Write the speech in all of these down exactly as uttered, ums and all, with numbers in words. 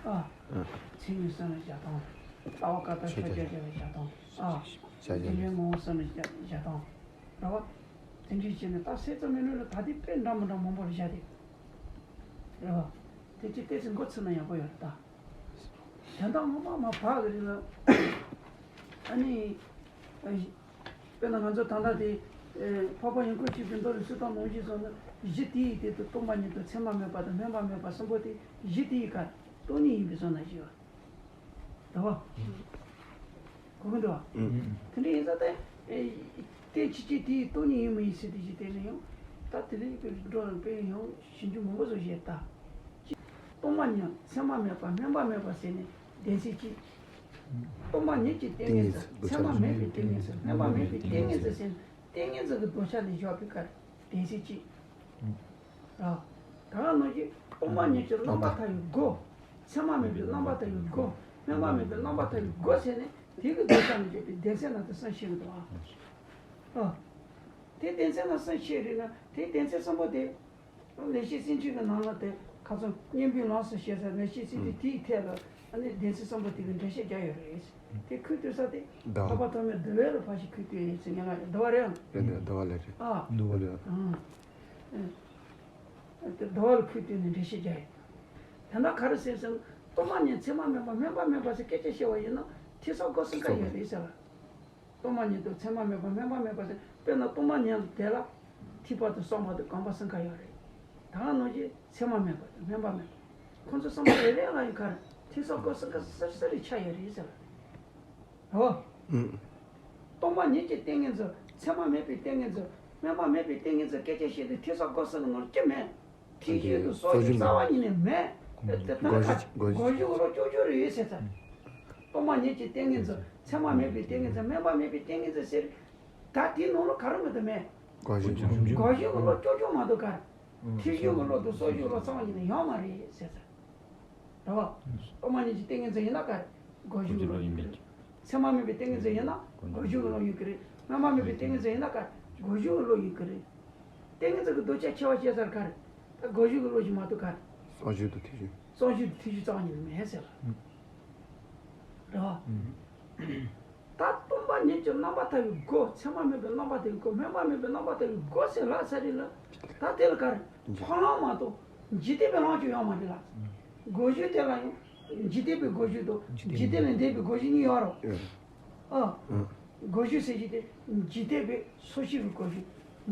ཨ། མཚན་ཉིད་གསུམ་ལ་བཞག་སྟངས། ལྟ་བ་བཀའ་རྟགས་ཕྱོགས་བཅུ་བརྒྱད་ལ་བཞག་སྟངས། ཨ། ཕྱོགས་བཅུ་བརྒྱད་རྒྱུ་འབྲས་ངོ་བོ་གསུམ་ལ་བཞག་བཞག་སྟངས། རེད་བ། དེ་འདྲའི་བྱས་ནས་ད་སེམས་ཙམ་མི་ལུས་ལ་ད་ལྟའི་དཔེ་འདྲ་མི་འདྲ་མང་པོ་ལ་བཞག་སྟེ། རེད་བ། དེ་ཅི་ཏོག་ཙམ་འགོ་ཚུགས་ན་ཡག་པོ་ཡོད་རེད་ད། དོན་དག་ངོ་མ་མ་བག་གི་རིགས་ལ། ཨ་ནི། དཔེར་ན་ང་ཚོ་ད་ལྟ་དེ། འཕགས་པ་ཡུལ་འཁོར་བཅས་པའི་མདོ་ལས་སུས་དང་ནང་བཞིན་སོང་ན་གཞི་དེ་ཡི་སྟེང་དུ་སྟོང་པ་ཉིད་དང་མཚན་མ་མེད་པ་དང་སྨོན་པ་མེད་པ་གསུམ་པོ་དེ་གཞི་དེ་ཡི་ག་སྟོང་ཉིད་ཡིན་པའི་བཟོ་ན་ཞེས་པ། རེད་བ། གོ་གི་འདུག་བ། དེ་འདྲ་ཡིན་ཙང་དེ། ཨེ། དེ་ཕྱི་ཆོས་དེ་ཡི་སྟོང་ཉིད་ཡིན་མིན་ཡིན་ཟེར་དེ་ཞིག་དེ་ནས་ཡང་། ད་དེ་རིང་དཔེ་འགྲོ་ལ་དཔེ་ཡང་ཞིབ་འཇུག་མང་པོ་བཟོ་བྱས་ད། གཅིག་སྟོང་པ་ཉིད་མཚན་མ་མེད་པ་སྨོན་པ་མེད་པ་ཟེར་ནས་བདེན་ཚིག་གཅིག་སྟོང་པ་ཉིད་ཀྱི་ཏིང་ངེ་འཛིན་མཚན་མ་མེད་པའི་ཏིང་ངེ་འཛིན་སྨོན་པ་མེད་པའི་ཏིང་ངེ་འཛིན་ཟེར་ནས་ཏིང་ངེ་འཛིན་གྱི་གདུལ་བྱ་ལས་བཞག་པའི་ཁར་བདེན་ཚིག་གཅིག་ར། ད་ག་ནང་བཞིན་སྟོང་པ་ཉིད་ཀྱི་རྣམ་པར་ཐར་པའི་སྒོ། མཚན་མ་མེད་པའི་རྣམ་པར་ཐར་པའི་སྒོ། སྨོན་པ་མེད་པའི་རྣམ་པར་ཐར་པའི་སྒོ་ཟེར་ནས་དེ་གི་གདུལ་བྱ་ལ་འཇོག་པའི་སྡེ་ཚན་ལ་དེ་གསུམ་ཤེས་དགོས་འདུག་ཨ། ཨ། དེ་སྡེ་ཚན་ལ་གསུམ་ཤེས་རེད་ན་དེ་སྡེ་ཚན་གསུམ་པོ་དེ། ལེགས་བཤད་སེམས་འགྲེལ་གྱི་ནང་ལ་དེ་ཁ་སང་སྙན་པའི་ལམ་སོགས་བཤད་ས་ལེགས་བཤད་སེམས་འགྲེལ་དེའི་ཐད་ལ་ཨ་ནི་སྡེ་ཚན་གསུམ་པོ་དེ་གི་འགྲེལ་བཤད་རྒྱག་ཡོད་རེད། དེ་ཁུངས་གཏུགས་ས་དེ་ཟླ་བ། འཕགས་པ་ཐོགས་མེད་འདུལ་བ་ལ་ཕར་ཞིག་ཁུངས་གཏུགས་ཡིན་ཟེར་ངེས་ལ་འདུལ་བ་རེད། རེད་འདུག་འདུལ་བ་ལ་རེད། ཨ། འདུལ་བ་རེད། ཨང་། དེ་འདུལ་བ་ལ་ཁུངས་གཏུགས་ནས་འགྲེལ་བཤད་རྒྱག་ཡོད། དེ་འདྲ་ག་རེ་ཟེར་ཟེར་ན་སྟོང་པ་ཉིད་མཚན་མ་མེད་པ་སྨོན་པ་མེད་པ་ཟེར་སྐད་ཆ་བཤད་པ་ཡིན་ན་ཐེག་གསུམ་སྒོ་གསུམ་ཀ་ཡོད་རེད་ཟེར་བ། སྟོང་པ་ཉིད་དང་མཚན་མ་མེད་པ་སྨོན་པ་མེད་པ་ཟེར་དཔེར་ན་སྟོང་པ་ཉིད་དེ་ལ་ཐེག་པ་དང་གསུམ་པ་དང་དགོངས་པ་གསུམ་ཀ་ཡོད་རེད། ད་ག་ནང་བཞིན་མཚན་མ་མེད་པ་དང་སྨོན་པ་མེད་པ། ཁོང་ཚོ་གསུམ་པོ་རེ་རེ་ལ་ཡང་ག་རེ་ཐེག་གསུམ་སྒོ་གསུམ་ཀ་གསལ་གསལ་རེ་ཆགས་ཡོད་རེད་ཟེར་བ། ཨོ། ཨུམ། སྟོང་པ་ཉིད་ཀྱི་ཏིང་ངེ་འཛིན་མཚན་མ་མེད་པའི་ཏིང་ངེ་འཛིན་སྨོན་པ་མེད་པའི་ཏིང་ངེ་འཛིན་སྐད་ཆ་བཤད་དུས་ཐེག་གསུམ་སྒོ་གསུམ་གྱི་ནང་ཅི་མེད། ཐེག་གཞི་དང་སོ་སོ་སྐྱེ་རྩ་བ་ཉིད་ནས་མེད། དེ་ལྟར་སྒོ་གཞི་སྒོ་གཞི་གི་ལོགས་ཅོག་ཅོག་རེད་ཟེར་ཚར། སྟོང་པ་ཉིད་ཀྱི་ཏིང་ངེ་འཛིན་མཚན་མ་མེད་པའི་ཏིང་ངེ་འཛིན་སྨོན་པ་མེད་པའི་ཏིང་ངེ་འཛིན་ཟེར། ད་དེའི་ནང་ལ་ག་རེ་མེད་དུ་མེད། སྒོ་གཞི་སྒོ་གཞི་གི་ལོགས་ཅོག་ཅོག་མ་གཏོགས་ག་རེ། ཐེག་གཞི་གི་ལོགས་དང་སོ་སོ་སྐྱེ་ལོགས་རྩ་བ་ཉིད་ནས་ཡོད་མ་རེད་ཟེར་ཚར། རེད་བ། སྟོང་པ་ཉིད་ཀྱི་ཏིང་ངེ་འཛིན་ཡིན་ན་ག་རེ། སྒོ་གཞི་གི་ལོགས་ཡིན་པས། མཚན་མ་མེད་པའི་ཏིང་ངེ་འཛིན་ཡིན་ན་སྒོ་གཞི་གི་ལོགས་ཡིན་གྱི་རེད། སྨོན་པ་མེད་པའི་ཏིང་ངེ་འཛིན་ཡིན་ན་ག་རེ། སྒོ་གཞི་གི་ལོགས་ཡིན་གྱི་རེད། ཏིང་ངེ་འཛིན་གྱི་གདུལ་བྱ་ཁྱད་པར་ཕྱེ་ཚར་ག་རེ། ད་སྒོ་གཞི་གི་ལོགས་ཤིག་མ་གཏོགས་ག་རེ། སོ་སོ་སྐྱེ་དང་ཐེག་གཞི། སོ་སོ་སྐྱེ་དང་ཐེག་གཞི་རྩ་བ་ཉིད་ནས་མེད་ཟེར་བ། རེད་བ། ད་སྟོང་པ་ཉིད་ཀྱི་རྣམ་པར་ཐར་པའི་སྒོ། མཚན་མ་མེད་པའི་རྣམ་པར་ཐར་པའི་སྒོ། སྨོན་པ་མེད་པའི་རྣམ་པར་ཐར་པའི་སྒོ་ཟེར་ལབ་ཚར་རེད་ལ། ད་དེ་ལ་ག་རེ། འཕགས་ལམ་མ་གཏོགས་འཇིག་རྟེན་པའི་ལམ་ཅིག་ཡོད་མ་རེད་ལ། སྒོ་གཞི་དེ་ལ་ཡང་འཇིག་རྟེན་པའི་སྒོ་གཞི་དང་འཇིག་རྟེན་ལས་འདས་པའི་སྒོ་གཞི་གཉིས་ཡོད་རེད། ཨ། སྒོ་གཞི་ཟེར་གྱི་དེ་འཇིག་རྟེན་པའི་སོ་སྐྱེ་གི་སྒོ་གཞི།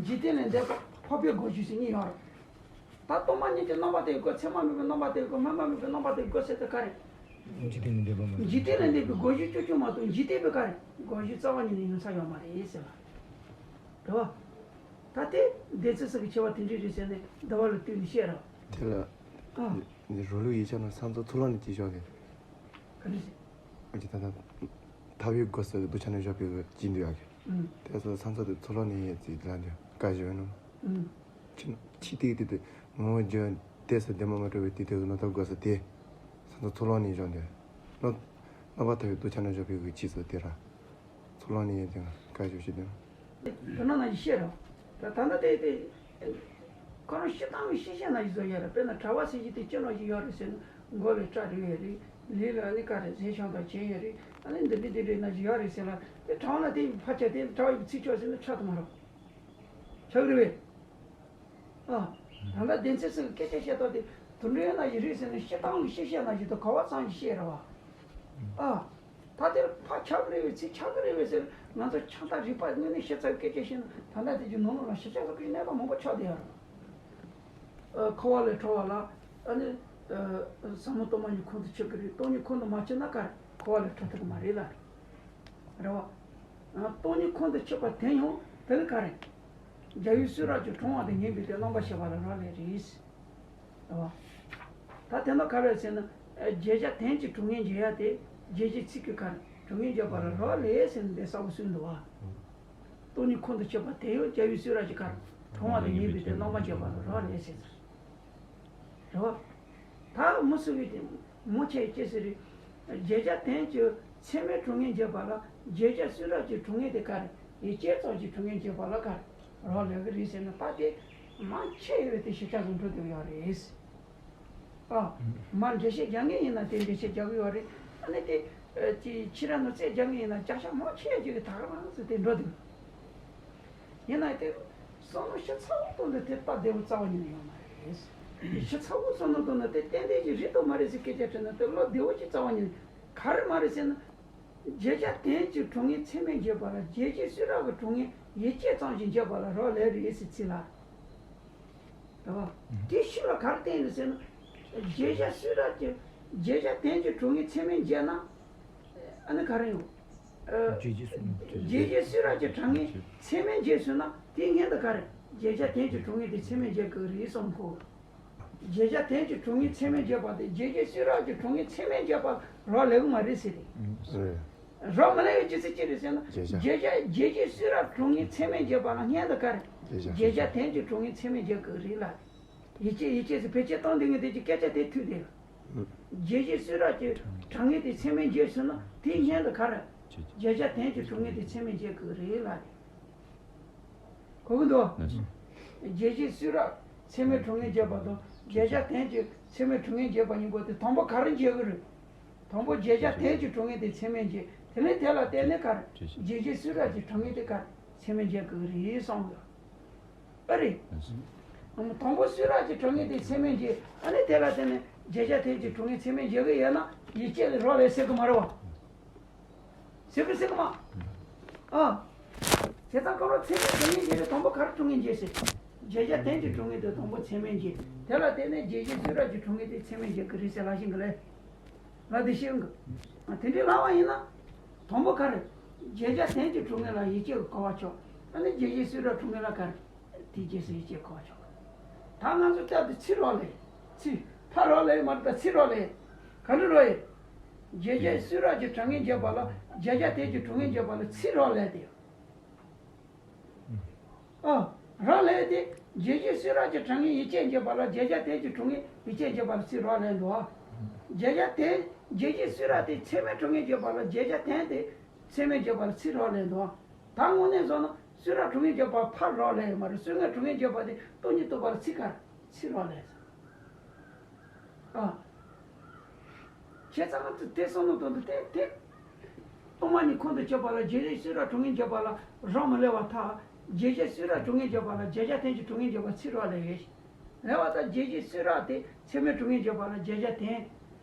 འཇིག་རྟེན་ལས་འདས་པ་འཕགས་པའི་སྒོ་གཞི་ཟེར་གཉིས་ཡོད་རེད། ད་སྟོང་པ་ཉིད་ཀྱི་རྣམ་པར་ཐར་པའི་སྒོ། མཚན་མ་མེད་པའི་རྣམ་པར་ཐར་པའི་སྒོ། སྨོན་པ་མེད་པའི་རྣམ་པར་ཐར་པའི་སྒོ་ཟེར་དེ་ག་རེ། འཇིག་རྟེན་ལས་འདས་པ་མ་གཏོགས། འཇིག་རྟེན་ལས་འདས་པའི་སྒོ་གཞི་ཅོག་ཅོག་མ་གཏོགས་འཇིག་རྟེན་པའི་ག་རེ། སྒོ་གཞི་རྩ་བ་ཉིད་ནས་ཡོང་ས་ཡོད་མ་རེད་ཟེར་བ། རེད་བ། ད་དེ་སྡེ་ཚན་ཟེར་གྱི་ཆེ་བ་དེ་འདྲས་རེད་ཟེར་ནས་འདི་བ་ལ་བསྟུན་ནས་བཤད་རོགས། དེ་ལ། ཨ། རོ་ལུག་ཡིག་ཆ་ནང་ས་མཚམས་ཚུར་ལོག་ནས་ཅིག་བཞག་གི། ག་རེ་ཟེར། ཨ་ཅེ་ད་ལྟ། ཐར་པའི་སྒོ་ཟེར་གྱི་གདུལ་བྱ་ནས་བཞག་པའི་གི་ཅིག་འདུག་ཡ་གི། ཨུམ། དེ་ཚོ་ས་མཚམས་དེ་ཚུར་ལོག་ནས་ཡིན་ཟེར་ལབ་འདུག་བཀའ་བཞིན་ནོ། ཨུམ། ཕྱི་ནང་ཕྱི་ཏིག་ཏིག་དེ་ངོ་བོ་འགྱུར་བ་དེ་ཟེར་དེ་མ་མ་གྲུབ་པའི་དེ་དེ་གི་ནང་ཐར་སྒོ་ཟེར་དེ། ས་མཚམས་ཚུར་ལོག་ནས་བཞག་འདུག་རྣམ་རྣམ་པར་ཐར་པའི་གདུལ་བྱ་ནས་བཞག་པའི་གི་ཅིག་ཟེར་དེ་ར། ཚུར་ལོག་ནས་ཡིན་ཙང་བཀའ་བཞིན་ཞིག་འདུག་དེ་ནང་ན་ཡིན་ཤེས་རོགས། ད་ད་ལྟ་དེ་དེ། ཁོ་རང་སྤྱིར་བཏང་གི་ཤེས་བྱ་ན་ཡིན་བཟོ་ཡོད་རེད། དཔེར་ན་གྲྭ་པ་ཟེར་གྱི་དེ་ཅི་ནང་ཞིག་ཡོད་རེད་ཟེར་ན་མགོ་ལ་སྐྲ་རེ་ཡོད་རེད། ལུས་ལ་ཨ་ནི་ཀ་རེ་ཟས་ཤོང་དང་བྱེད་ཡོད་རེད། ཨ་ནི་འདི་འདྲ་འདི་འདྲ་ན་ཞིག་ཡོད་རེད་ཟེར་ལ་དེ་གྲྭ་པ་ན་དེ་ཕར་ཆ་དེ་གྲྭ་པ་ཡི་ཚིག་ཆོག་ཟེར་ན་ཆགས་དུ་མ་རོགས། ཆགས་ཀྱི་རེད་པས། ཨ། ད་ལྟ་སྡེ་ཚན་ཟེར་གྱི་སྐད་ཆ་བཤད་སྟངས་དེ་དུད་འགྲོའི་ན་ཞིག་རེད་ཟེར་ན་སྤྱིར་བཏང་གི་ཤེས་བྱ་ན་ཞིག་དང་ག་བ་ཚང་ཞིག་བཤད་རེད་བ། ཨ། ད་དེར་ཕར་ཆགས་ཀྱི་རེད་པས་ཚིག་ཆགས་ཀྱི་རེད་པས་ཟེར་ང་ཚོ་ཆགས་སྡང་རིག་པ་དངོས་གནས་ཤེས་ཚར་སྐད་ཆ་བཤད་ན་ད་ལྟ་དེ་གྱི་ནང་ལོགས་ལ་ཤེས་བྱ་ལ་ཀྱི་གནས་སྟངས་མང་པོ་ཆགས་བསྡད་ཡོད་རེད། ཨ། འཁོར་བ་ལས་གྲོལ་བ་ལ་ཨ་ནི། ཨ། ཟབ་མོ་སྟོང་པ་ཉིད་ཁོང་དུ་ཆུད་ཀྱི་རེད། སྟོང་ཉིད་ཁོང་དུ་མ་ཆུད་ན་ག་རེ་འཁོར་བ་ལས་གྲོལ་ཐུབ་ཀྱི་མ་རེད་ལ། རེད་བ། སྟོང་ཉིད་ཁོང་དུ་ཆུད་པ་དེ་ཡང་དེ་ནི་ག་རེ། རྒྱལ་བའི་གསུང་རབ་ཀྱི་དྲང་བ་དང་ངེས་པའི་དེ་རྣམ་པར་ཤེས་པ་ལ་རག་ལས་རེད། རེད་བ། ད་དེ་ནི་ག་རེ་ཟེར་ན། བརྗོད་བྱ་དོན་གྱི་གྲུབ་ངེས་འབྱེད་ཡ་དེ་རྗོད་བྱེད་ཚིག་གི་ག་རེ་གྲུབ་ངེས་འབྱེད་པ་ལ་རག་ལས་ཟེར་ནས་དེ་གསལ་པོ་གསུངས་འདུག་བ། སྟོང་ཉིད་ཁོང་དུ་ཆུད་པ་དེ་ཡང་རྒྱལ་བའི་གསུང་རབ་ཀྱི་ག་རེ་དྲང་བ་དང་ངེས་པའི་དེ་རྣམ་པར་འབྱེད་པ་ལ་རག་ལས་ཟེར། རེད་བ། ད་མུ་སུ་བི་དེ་མུ་ཆེ་ཅེ་ཟེར་རེད། བརྗོད་བྱ་དོན་གྱི་ཚད་མའི་གྲུབ་ངེས་འབྱེད་པ་ལ་བརྗོད་བྱ་གསུང་རབ་ཀྱི་གྲུབ་ངེས་དེ་ག་རེ་ཡིན་སྐྱེས་ཙམ་གྱི་གྲུབ་ངེས་འབྱེད་པ་ལ་ག་རེ་རག་ལས་ཀྱི་རེད་ཟེར་ན་ད་དེ་མང་ཆེ་བས་དེ་ཞིབ་ཆ་ཟིན་འགྲོ་འདོད་ཡོད་རེད། ཨ། མར་འགྲེལ་བཤད་རྒྱག་མཁན་ཡིན་ན་དེ་འགྲེལ་བཤད་རྒྱག་གི་ཡོད་རེད། ཨ་ནི་དེ་ཨ་ཅི་ཕྱི་ར་ནོར་རྩེད་རྒྱག་མཁན་ཡིན་ན་རྒྱག་ཤག་མང་ཆེ་ཅིག་གིས་ད་ག་རང་ཟེར་དེ་འགྲོ་འདུག་ཡིན་ན་དེ་བསམ་བློ་ཞིབ་ཚགས་པོ་གཏོང་དུས་དེ་སྟབས་བདེ་པོ་རྩ་བ་ཉིད་ནས་ཡོང་མ་རེད། ཞིབ་ཚགས་པོ་བསམ་བློ་གཏོང་ན་དེ་ཏན་ཏན་ཅིག་རེད་འདུག་མ་རེད་ཟེར་སྐད་ཆ་དྲིས་ན་དེ་བློ་བདེ་པོ་ཅིག་རྩ་བ་ཉིད་ནས་ག་རེ་མ་རེད་ཟེར་ན། བརྗོད་བྱ་དོན་གྱི་གྲུབ་ངེས་ཚད་མས་འགྱེད་པ་ལ་རྗོད་བྱེད་སུས་རབ་ཀྱི་གྲུབ་ངེས་ཡིད་དཔྱོད་ཙམ་ཞིག་འགྱེད་པ་ལ་རག་ལས་རེད་ཟེར་ཚིག་ལ། རེད་བ། དེ་ཤུགས་ལ་ག་རེ་བསྟན་ཡོད་ཟེར་ན། བརྗོད་བྱ་སུས་རབ་ཀྱི་བརྗོད་བྱ་དོན་གྱི་གྲུབ་ངེས་ཚད་མས་འགྱེད་ན། ཨ་ནི་ག་རེ་ཡོང་། ཨ། རྗོད་བྱེད་སུས་རབ་ཀྱི་གྲུབ་ངེས་ཚད་མས་འགྱེད་ཟེར་ན་དེ་སྔོན་དུ་ག་རེ་བརྗོད་བྱ་དོན་གྱི་གྲུབ་ངེས་དེ་ཚད་མས་འགྱེད་དགོས་རེད་གསུངས་གོ། བརྗོད་བྱ་དོན་གྱི་གྲུབ་ངེས་ཚད་མས་འགྱེད་པ་དེ་རྗོད་བྱེད་སུས་རབ་ཀྱི་གྲུབ་ངེས་ཚད་མས་འགྱེད་པ་རག་ལས་གི་མ་རེད་ཟེར་ཏེ། རག་མི་ལས་ཡོད་རྒྱུ་མཚན་ཅི་རེད་ཟེར་ན། བརྗོད་བྱ། བརྗོད་བྱ་རྗོད་བྱེད་སུས་རབ་གྲུབ་ངེས་ཚད་མས་འགྱེད་པ་ལ་སྔོན་དུ་ག་རེ། བརྗོད་བྱ། བརྗོད་བྱ་དོན་གྱི་གྲུབ་ངེས་ཚད་མས་འགྱེད་དགོས་རེད་ལ། ཡིད་དཔྱོད་ཡིད་དཔྱོད་ཟེར་བེད་སྤྱོད་གཏོང་འདོད་མཁན་དེ་གྱི་སྐད་ཆ་དེ་ཐུག་དེ། བརྗོད་བྱེད་སུས་རབ་ཀྱི་གྲུབ་ངེས་དེ་ཚད་མས་འགྱེད་ཟེར་ན་དེའི་སྔོན་དུ་ག་རེ། བརྗོད་བྱ་དོན་གྱི་གྲུབ་ངེས་དེ་ཚད་མས་འགྱེད་དགོས་རེད་ལ། གོ་གི་འདུག་ཨ་ནི། བརྗོད་བྱེད་སུས་རབ་ཚད་མས་གྲུབ་ངེས་འགྱེད་པ་དང་བརྗོད་བྱ་དོན་གྱི་ཚད་མས་གྲུབ་ངེས་འགྱེད་པ་གཉིས་པོ་དེ་དང་པོ་ག་རེ་འགྱེད་གི་རེད། དང་པོ་བརྗོད་བྱ་དོན་གྱི་གྲུབ་ངེས་དེ་ཚད་མས་འགྱེད། དེ་ནས་དེ་ལ་བརྟེན་ནས་ག་རེ། བརྗོད་བྱེད་སུས་རབ་ཀྱི་གྲུབ་ངེས་དེ་ག་རེ་ཚད་མས་འགྱེད་དགོས་གི་རེད་གསུངས་ཡོད། ཨ་རེད། དང་པོ་སུས་རབ་ཀྱི་གྲུབ་ངེས་དེ་ཚད་མས་འགྱེད། ཨ་ནི་དེ་ལ་བརྟེན་ནས་བརྗོད་བྱ་དོན་གྱི་གྲུབ་ངེས་ཚད་མས་འགྱེད་གི་ཡོད་ན་ཡིད་དཔྱོད་ལ་རག་ལས་ཟེར་གི་མ་རེད་བ། ཟེར་གི་ཟེར་གི་མ། ཨ། བྱས་ཙང་གང་རུང་ཚད་མས་གྲུབ་ངེས་འགྱེད་ནས་དང་པོ་ག་རེ་གྲུབ་ངེས་འགྱེད་ཟེར། བརྗོད་བྱ་དོན་གྱི་གྲུབ་ངེས་དེ་དང་པོ་ཚད་མས་འགྱེད། དེ་ལ་བརྟེན་ནས་བརྗོད་བྱེད་སུས་རབ་ཀྱི་གྲུབ་ངེས་དེ་ཚད་མས་འགྱེད་གི་རེད་ཟེར་ལབ་བཞིན་གི་ལས། ལབ་དེ་ཤེས་གི། ཨ། དེ་འདྲའི་ལབ་པ་ཡིན་ན། དང་པོ་ག་རེ། བརྗོད་བྱ་དོན་གྱི་གྲུབ་ངེས་ལ་ཡིད་དཔྱོད་གོ་བ་ཆོག་ཨ་ནི་བརྗོད་བྱེད་སུས་རབ་གྲུབ་ངེས་ལ་ག་རེ། དེའི་རྗེས་སུ་ཡིད་དཔྱོད་གོ་བ་ཆོག་ད་ང་ཚོ་སྐབས་དེ་ཚིག་རག་ལས། ཚིག་ཕར་རག་ལས་མ་རེད་ད་ཚིག་རག་ལས། ག་འདྲ་རག་ཡོད། བརྗོད་བྱེད་སུས་རབ་ཀྱི་གྲུབ་ངེས་འགྱེད་པ་ལ་བརྗོད་བྱ་དོན་གྱི་གྲུབ་ངེས་འགྱེད་པ་ལ་ཚིག་རག་ལས་དེ། ཨ། རག་ལས་དེ་བརྗོད་བྱེད་སུས་རབ་ཀྱི་གྲུབ་ངེས་ཡིད་དཔྱོད་འགྱེད་པ་ལ་བརྗོད་བྱ་དོན་གྱི་གྲུབ་ངེས་ཡིད་དཔྱོད་འགྱེད་པ་ལ་ཚིག་རག་ལས་འདུག་ཨ། བརྗོད་བྱ་དོན་བརྗོད་བྱེད་སུས་རབ་དེ་ཚད་མས་གྲུབ་ངེས་འགྱེད་པ་ལ་བརྗོད་བྱ་དོན་དེ་ཚད་མས་འགྱེད་པ་ལ་ཚིག་རག་ལས་འདུག་ཨ། ད་དངོས་གནས་བཟོ་ན་སུས་རབ་གྲུབ་ངེས་འགྱེད་པ་ཕར་རག་ལས་ཡོད་མ་རེད། སུས་རབ་གྲུབ་ངེས་འགྱེད་པ་དེ་སྟོང་ཉིད་རྟོགས་པ་ལ་ཚིག་ག་རེ་ཚིག་རག་ལས་ཟེར། ཨ། བྱས་ཙང་ང་ཚོ་དེ་བསམ་བློ་གཏོང་དུས་དེ་དེ། སྟོང་པ་ཉིད་ཁོང་དུ་ཆུད་པ་ལ་བརྗོད་བྱེད་སུས་རབ་གྲུབ་ངེས་འགྱེད་པ་ལ་རག་མི་ལས་པར་ཐལ། བརྗོད་བྱེད་སུས་རབ་གྲུབ་ངེས་འགྱེད་པ་ལ་བརྗོད་བྱ་དོན་གྱི་གྲུབ་ངེས་འགྱེད་པ་ཚིག་རག་ལས་ཡོད། ལས་པར་ཐལ། བརྗོད་བྱེད་སུས་རབ་དེ་ཚད་མས་གྲུབ་ངེས་འགྱེད་པ་ལ་བརྗོད་བྱ་དོན།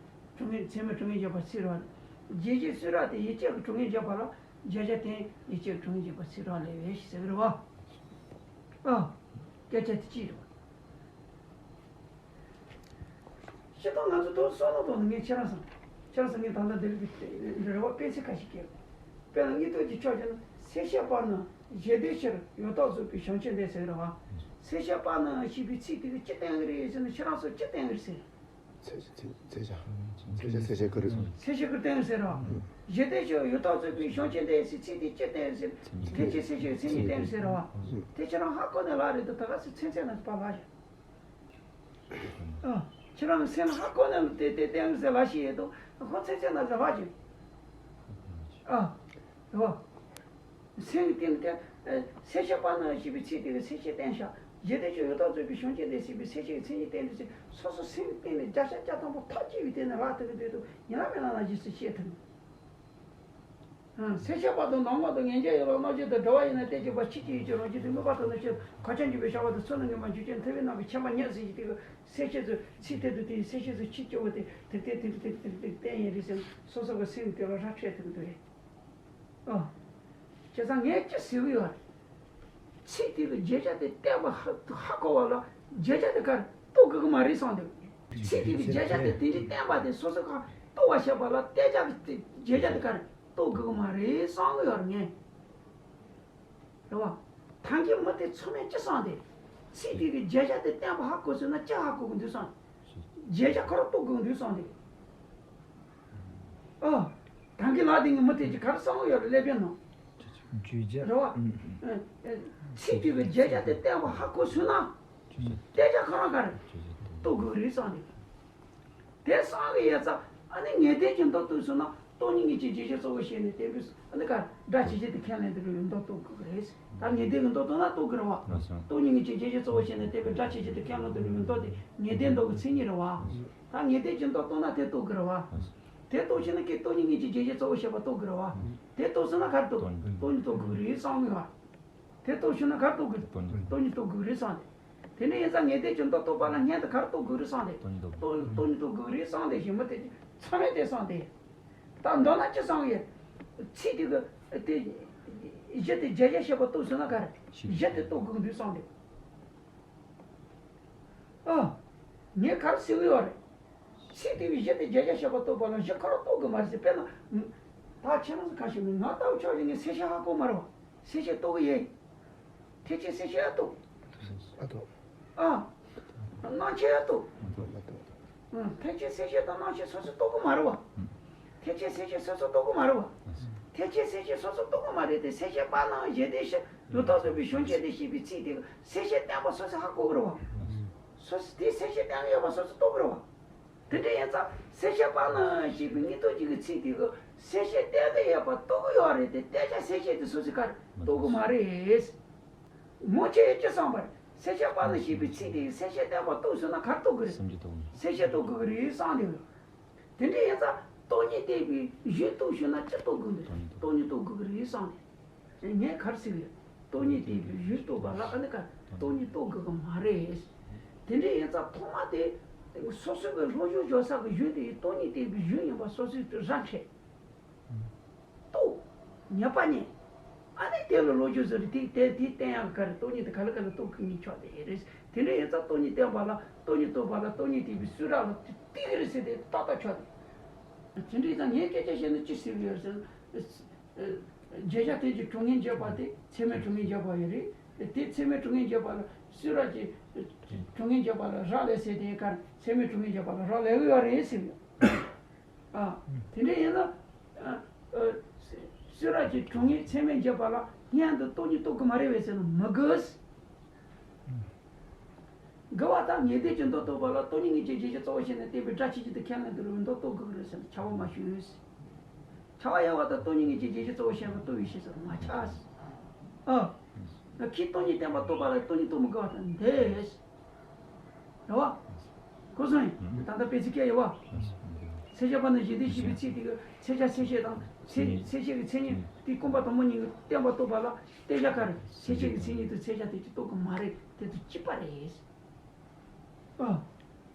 གྲུབ་ངེས་ཚད་མས་གྲུབ་ངེས་འགྱེད་པ་ཚིག་རག་ལས། བརྗོད་བྱེད་སུས་རབ་དེ་ཡིད་དཔྱོད་ཀྱི་གྲུབ་ངེས་འགྱེད་པ་ལ་བརྗོད་བྱ་དོན་ཡིད་དཔྱོད་ཀྱི་གྲུབ་ངེས་འགྱེད་པ་ཚིག་རག་ལས་ཡོད་ཟེར་གི་རེད་བ། ཨ། སྐད་ཆ་དེ་གཅིག་རེད་བ། སྤྱིར་བཏང་ང་ཚོ་དོན་བསམ་བློ་གཏོང་ནས་ངས་ཁྱེད་རང་བསམ། ཁྱེད་རང་བསམ། ངས་ད་ལྟ་འདི་རིགས་ཀྱི་རེ་བ་སྤེལ་ཚིག་ཁ་ཤས་བསྐྱལ། དཔེར་ན་སྙིང་སྟོབས་ཀྱི་ཕྱོགས་བྱས་ན་སེམས་ཤེས་པ་ནི་ཞི་བདེའི་ཕྱིར་ཡོད་དོ་ཟེར་བའི་བྱང་ཆུབ་འདི་ཟེར་རེད་བ། སེམས་ཤེས་པ་ནི་ཞེས་པའི་ཚིག་དེ་གིས་ཅི་བསྟན་གི་རེད་ཟེར་ན་ཁྱེད་རང་ཚོ་ཅི་བསྟན་གི་རེད་ཟེར། ཚེ་ཚེ་ཚེ་ཆ་ཚེ་ཆ་ཚེ་ཆ་ཀུ་རེ་སོང་། ཚེ་ཆ་ཀུ་རེ་བསྟན་གི་ཟེར་རེད་བ། ཞི་བདེའི་ཕྱིར་ཡོད་དོ་ཟེར་བའི་བྱང་ཆུབ་འདི་ཟེར་ཚིག་དེ་ཅི་བསྟན་ཟེར། ཐེག་ཆེན་སེམས་བསྐྱེད་མཚན་ཉིད་བསྟན་གི་ཟེར་རེད་བ། དེ་ཁྱེད་རང་ཧ་གོ་ནས་ལབ་རེད་དོ། ད་ག་ཚོད་ཚེ་ཚེ་ན་པ་ལབ་ཤག་ཨ། ཁྱེད་རང་སེམས་ལ་ཧ་གོ་ནས་དེ་དེ་བསྟན་ཟེར་ལབ་ཤེས་ཡོད་དོ། ཁོ་ཚེ་ཚེ་ན་ཟེར་ལབ་ཀྱི། ཨ། རེད་བ། སེམས་ཀྱི་སྟེང་དེ། སེམས་ཤེས་པ་ནི་ཞེས་པའི་ཚིག་དེ་གིས་ཚེ་ཆེ་བསྟན་ཤག་ཞི་བདེའི་ཕྱིར་ཡོད་དོ་ཟེར་བའི་བྱང་ཆུབ་འདི་ཟེར་བའི་ཚེ་ཆེ་གི་མཚན་ཉིད་བསྟན་དུས་ཚེ་སོ་སོ་སེམས་ཀྱི་སྟེང་ནས་བརྒྱ་ཆ་བརྒྱ་ཐམ་པ་ཐག་བཅད་པའི་སྟེང་ནས་ལབ་ཐུབ་ཀྱི་འདུག་ཡིན་ན་མིན་ན་ལབ་རྗེས་སུ་བཤད་ཐུབ། སེམས་ཤེས་པ་དང་ནང་མ་དང་ངེས་འབྱུང་ཡིན་ལ་རྣམ་དཔྱོད་དང་འགྲོ་བ་ཡིན་ན་བརྟེན་བྱེད་པ་ཆོས་ཅན་ཡིན་གྱི་རང་བཞིན་དུ་དམིགས་པ་དང་ནི་ཕྱིར་གར་ཆགས་འཇུག་པའི་བྱ་བ་དང་ཚུལ་ལ་ངེས་པ་འཇུག་ཅན་ཐུབ་པའི་རྣམ་པའི་ཁྱད་པར་ཉིད་ཟེར་གྱི་དེ་གི་སེམས་ཤེས་སུ་ཚིག་དེ་དུ་དེའི་སེམས་ཤེས་སུ་ཆོས་སྐྱེ་བོ་དེ་དེ་དེ་དེ་དེ་དེ་དེ་བསྟན་ཡིན་རེད་ཟེར་ནས་སོ་སོ་གི་སེམས་དེ་ལ་ར་འཕྲོད་ཐུབ་ཀྱི་འདུག་གས། ཨ། བྱས་ཙང་ངས་ཅི་ཟེར་གི་ཡོད་རེད། ཚིག་དེ་གི་བརྗོད་བྱ་དེ་བསྟན་པ་ཧ་ཧ་གོ་བ་ལ་བརྗོད་བྱ་དེ་གར་རྟོགས་དགོས་ཀྱི་མ་རེད་བསམ་འདུག་ཚིག་དེ་གི་བརྗོད་བྱ་དེ་དེ་འདྲའི་བསྟན་པ་དེ་སོ་སོ་ག་རྟོགས་པ་བྱེད་པ་ལ་བསྟན་བྱ་གི་བརྗོད་བྱ་དེ་གར་རྟོགས་དགོས་ཀྱི་མ་རེད་བསམ་གི་ཡོད་རེད་ངས། རེད་བ། ད་གིན་མི་དེ་ཚང་མས་ཅི་བསམ་སྟེ། ཚིག་དེ་གི་བརྗོད་བྱ་དེ་བསྟན་པ་ཧ་གོ་སོང་ན་ཅི་ཧ་གོ་གི་འདུག་བསམ། བརྗོད་བྱ་ཁོ་རང་རྟོགས་དགོས་གི་འདུག་བསམ་སྟེ། ཨ། ད་གིན་ལབ་དེ་གི་མི་དེ་གི་ག་རེ་བསམ་གི་ཡོད་རེད་ཀླད་པའི་ནང་། བརྗོད་བྱ། རེད་བ། ཨ། ཚིག་དེ་གི་བརྗོད་བྱ་དེ་བསྟན་པ་ཧ་གོ་སོང་ན། བརྗོད་བྱ་ཁོ་རང་ག་རེ་རྟོགས་དགོས་རེད་བསམ་སྟེ། དེ་བསམ་གི་ཡོད་ཙང་ཨ་ནི་ངེས་གཏན་གྱི་མདོ་བཏུས་སོང་ན། སྟོང་ཉིད་ངེས་ཅན་བརྗོད་གཞིར་གཙོ་བོར་བྱས་ནས་བསྟན་པའི་ཨ་ནི་ཀ་སྒྲ་ཇི་བཞིན་དུ་ཁས་ལེན་དུ་རུང་བའི་མདོ་རྟོགས་དགོས་ཀྱི་རེད། ད་ངེས་དོན་གྱི་མདོ་རྟོགས་ན་རྟོགས་དགོས་རེད་བ། སྟོང་ཉིད་ངེས་ཅན་བརྗོད་གཞིར་གཙོ་བོར་བྱས་ནས་བསྟན་པའི་སྒྲ་ཇི་བཞིན་དུ་ཁས་ལེན་དུ་རུང་བའི་མདོ་དེ་ངེས་དོན་མདོ་གི་མཚན་ཉིད་རེད་བ། ད་ངེས་དོན་གྱི་མདོ་རྟོགས་ན་དེ་རྟོགས་དགོས་རེད་བ། དེ་རྟོགས་ཤེས་ན་ཀྱི་སྟོང་ཉིད་ངེས་ཅན་བརྗོད་གཞིར་གཙོ་བོར་བྱས་པ་རྟོགས་དགོས་རེད་བ། དེ་རྟོགས་ཟིན་ན་ག་རེ་རྟོགས། སྟོང་ཉིད་རྟོགས་དགོས་ཀྱི་རེད་བསམ་གི་བ། དེ་རྟོགས་ཤེས་ན་ག་རེ་རྟོགས་དགོས། སྟོང་ཉིད་རྟོགས་དགོས་ཀྱི་རེད་བསམ་སྟེ། དེ་ནས་ཡིན་ཙང་ངེས་དོན་གྱི་མདོ་རྟོགས་པ་ལ་སྔོན་དུ་ག་རེ་རྟོགས་དགོས་རེད་བསམ་སྟེ། སྟོང་ཉིད་རྟོགས་དགོས། སྟོང་ཉིད་རྟོགས་དགོས་ཀྱི་རེད་བསམ་སྟེ་ཞེས་མི་དེ་ཚང་མས་དེ་བསམ་སྟེ། ད་མདོར་ན་ཅི་བསམ་ཡོད། ཚིག་དེ་གི་དེ་གཞི་དེ་བརྗོད་བྱ་ཤེས་པ་རྟོགས་ཟིན་ན་ག་རེ་གཞི་དེ་རྟོགས་དགོས་འདུག་བསམ་སྟེ། ཨ། ངས་ག་རེ་ཟེར་གི་ཡོད་རེད། ཚིག་དེ་བའི་གཞི་དེ་བརྗོད་བྱ་ཤེས་པ་རྟོགས་པ་ལ་གཞི་ཁོ་རང་རྟོགས་དགོས་མ་རེད་ཟེར། དཔེར་ན། ད་ཁྱེད་རང་ཚོ་ཁ་ཤས་ནི་ང་ལྟ་བུ་ཆོག་ཅིག་ངས་སེམས་ཤེས་ཧ་གོ་མ་རེད་བ། སེམས་ཤེས་རྟོགས་གི་ཡོད། ཐེག་ཆེན་སེམས་ཤེས་ཡང་རྟོགས། ཨ་རྟོགས། ཨ། སྣང་མཆེད་ཡང་རྟོགས། ཨ་རྟོགས། ཨ་རྟོགས། ཨ། ཐེག་ཆེན་སེམས་ཤེས་དང་སྣང་མཆེད་སོ་སོས་རྟོགས་གི་མ་རེད་བ། ཐེག་ཆེན་སེམས་ཤེས་སོ་སོས་རྟོགས་གི་མ་རེད་བ། ཐེག་ཆེན་སེམས་ཤེས་སོ་སོས་རྟོགས་གི་མ་རེད་དེ། སེམས་ཤེས་པ་ནང་བཞིན་དེ་ཤེས། ལུགས་ལྟར་གསུངས་པའི་བྱང་ཆུབ་དེ་ཤེས་པའི་ཚིག་དེ་སེམས་ཤེས་བསྟན་པ་སོ་སོས་ཧ་གོ་གི་རེད་བ། སོ་སོས་དེ་སེམས་ཤེས་བསྟན་གི་ཡོད་པ་སོ་སོས་རྟོགས་གི་རེད་བ། དེ་འདྲ་ཡིན་ཙང་སེམས་ཤེས་པ་ནང་བཞིན་ཞེས་པའི་ངེས་དོན་གཅིག་གི་ཚིག་དེ་གི་སེམས་ཤེས་བསྟན་གི་ཡོད་པ་རྟོགས་གི་ཡོད་རེད་དེ། བསྟན་བྱ་སེམས་ཤེས་དེ་སོ་སོས་ག་རེ་རྟོགས་གི་མ་རེད། ངོ་ཆེ་ཡོད་ཅི་བསམ་པར་སེམས་ཤེས་པ་ནི་ཞེས་པའི་ཚིག་དེ་སེམས་ཤེས་བསྟན་པ་རྟོགས་ཟིན་ན་ག་རེ་རྟོགས་ཀྱི་རེད། སེམས་ཀྱིས་རྟོགས་ཀྱི་རེད། སེམས་ཤེས་རྟོགས་ཀྱི་རེད་བསམ་དེ། དེ་འདྲ་ཡིན་ཙང་སྟོང་ཉིད་བསྟན་པའི་གཞི་རྟོགས་ཞུས་ན་ཅི་རྟོགས་དགོས་འདུག་སྟོང་ཉིད་རྟོགས་དགོས་ཀྱི་རེད་བསམ་དེ། ངས་ག་རེ་ཟེར་གི་ཡོད། སྟོང་ཉིད་བསྟན་པའི་གཞི་རྟོགས་པ་ལ་ཨ་ནི་ཀ་སྟོང་ཉིད་རྟོགས་དགོས་ཀྱི་མ་རེད། དེ་འདྲ་ཡིན་ཙང་ཐོག་མ་དེ་སོ་སོའི་གི་སློབ་སྦྱོང་སྦྱོང་ས་གི་གཞི་དེ་སྟོང་ཉིད་བསྟན་པའི་གཞི་ཡིན་པ་སོ་སོས་ར་འཕྲད། རྟོགས། ངེས་པ་རྙེད། ཨ་ནི་དེ་ལ་བློ་སྦྱོང་ཟེར་རེད། དེ་དེ་དེ་བསྟན་ཡག་ག་རེ། སྟོང་ཉིད་དེ་ག་ལ་ག་ལ་རྟོགས་ཀྱི་ཉིད་ཆོག་དེ་རེད། དེ་འདྲ་ཡིན་ཙང་སྟོང་ཉིད་བསྟན་པ་ལ་སྟོང་ཉིད་རྟོགས་པ་ལ་སྟོང་ཉིད་བསྟན་པའི་གསུང་རབ་ལ་དེ་ག་རེ་ཟེར་དེ་ཏག་ཏག་ཆོག་དེ། དེ་འདྲ་ཡིན་ཙང་ངས་སྐད་ཆ་བཤད་ན་ཅི་ཟེར་གི་ཡོད་ཟེར་ན། བརྗོད་བྱ་དོན་གྱི་གྲུབ་ངེས་འགྱུར་བ་དེ་ཚད་མའི་གྲུབ་ངེས་འགྱུར་བ་ཡོད་རེད། དེ་ཚད་མའི་གྲུབ་ངེས་འགྱུར་བ་ལ་གསུང་རབ་ཀྱི་གྲུབ་ངེས་འགྱུར་བ་ལ་རག་ལས་ཟེར་དེ་གར་ཚད་མའི་གྲུབ་ངེས་འགྱུར་བ་ལ་རག་ལས་གི་ཡོད་རེད་ཟེར་གི་ཡོད། ཨ། དེ་འདྲ་ཡིན་ན། ཨ། ཨ། གསུང་རབ་ཀྱི་གྲུབ་ངེས་ཚད་མས་འགྱུར་བ་ལ་སྔོན་དུ་སྟོང་ཉིད་རྟོགས་ཀྱི་མ་རེད་པས་ཟེར་ན་མི་དགོས། དགོས་པ་དང་ངེས་དོན་གྱི་མདོ་རྟོགས་པ་ལ་སྟོང་ཉིད་ངེས་ཅན་བརྗོད་གཞིར་གཙོ་བོར་བྱས་ནས་བསྟན་པའི་སྒྲ་ཆོས་ཅན་དུ་ཁས་ལེན་དུ་རུང་བའི་མདོ་རྟོགས་དགོས་ཀྱི་རེད་ཟེར་ན་ཁྱབ་པ་མ་ཞུས། ཁྱབ་པ་ཡོད་པ་དང་སྟོང་ཉིད་ངེས་ཅན་བརྗོད་གཞིར་གཙོ་བོར་བྱས་པ་རྟོགས་པའི་ཕྱིར་ཟེར་ན་མ་ཁྱབ། ཨ། ཁྱེད་སྟོང་ཉིད་བསྟན་པ་རྟོགས་པ་ལ་སྟོང་ཉིད་རྟོགས་མི་དགོས་པ་དང་འདོད། རེད་བ། གོ་སོང་ཡིན། ད་ལྟ་དཔེ་ཚིག་སྐད་ཡོད་བ། མཚན་བྱང་པ་ནི་གཞི་དེ་ཞེས་པའི་ཚིག་དེ་གི་མཚན་བྱང་མཚན་བྱེད་དང་མཚན་མཚན་བྱེད་ཀྱི་མཚན་ཉིད་དེ་ཀུན་པ་དང་པོ་ཉིད་ཀྱི་བསྟན་པ་རྟོགས་པ་ལ་བསྟན་བྱ་ག་རེ། མཚན་བྱེད་ཀྱི་མཚན་ཉིད་དུ་མཚན་བྱང་དེ་ཅིག་རྟོགས་ཀྱི་མ་རེད། དེ་དུ་གཅིག་པ་རེད། ཨ།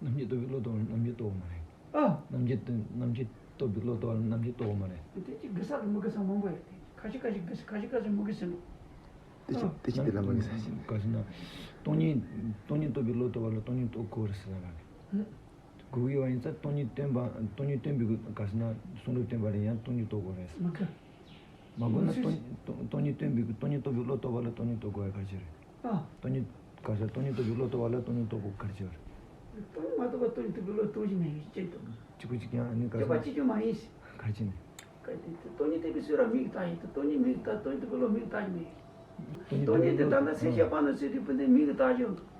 རྣམ་འབྱེད་རྟོགས་པའི་བློ་རྟོགས་པ་ལ་རྣམ་འབྱེད་རྟོགས་པ་མ་རེད། ཨ། རྣམ་འབྱེད་རྣམ་འབྱེད་རྟོགས་པའི་བློ་རྟོགས་པ་ལ་རྣམ་འབྱེད་རྟོགས་པ་མ་རེད། དེ་ཅིག་དགོས་ས་དང་མི་དགོས་ས་མང་པོ་ཡོད་དེ། ཁ་ཤས་ཁ་ཤས་དགོས་ས་ཁ་ཤས་ཁ་ཤས་མི་དགོས་ས་ནོ། དེ་ཅི་དེ་ཅི་དེ་ལ་མ་གི་ས་ཞིག་ག་ཟེར་ན། སྟོང་ཉིད་སྟོང་ཉིད་རྟོགས་པའི་བློ་རྟོགས་པ་ལ་སྟོང་ཉིད་རྟོགས་དགོས་རེད་ཟེར་ལ་རེད། དགོས་ཀྱི་ཡོད་པ་ཡིན་ཙང་སྟོང་ཉིད་སྟོན་པ་སྟོང་ཉིད་སྟོན་པའི་ག་ཟེར་ན་གསུང་རབ་སྟོན་པ་ལ་ཡང་སྟོང་ཉིད་རྟོགས་དགོས་རེད། མི་དགོས། མ་དགོས་ན་སྟོང་སྟོང་སྟོང་ཉིད་སྟོན་པའི་སྟོང་ཉིད་རྟོགས་པའི་བློ་རྟོགས་པ་ལ་སྟོང་ཉིད་རྟོགས་དགོས་པ་ག་ཅི་རེད། ཨ། སྟོང་ཉིད་ག་ཟེར་སྟོང་ཉིད་རྟོགས་པའི་བློ་རྟོགས་པ་ལ་སྟོང་ཉིད་རྟོགས་དགོས་ག་ཅི་རེད། སྟོང་ཉིད་མ་རྟོགས་པ་སྟོང་ཉིད་རྟོགས་པའི་བློ་རྟོགས་ཀྱི་མེད་པའི་སྐྱོན་དུ། གཅིག་པུ་གཅིག་ཀྱང་ཨ་ནི་ག་སྐྱོན་པ་ཟེར་གཅིག་ཀྱང་མ་ཡིན་ཟེར། ག་ཅི་ནས། སྟོང་ཉིད་བསྟན་པའི་གསུང་རབ་མིག་ལྟ་ཡིན་ཏེ། སྟོང་ཉིད་མིག་ལྟ་སྟོང་ཉིད་རྟོགས་པའི་བློ་མིག་ལྟ་ཡི་མེད། སྟོང་ཉིད་དེ་ད་ལྟ་སེམས་བསྐྱེད་སྤངས་ནས་ཟེར་དུས་བུ་འདི་མིག་ལྟ་ཡོང་དུ།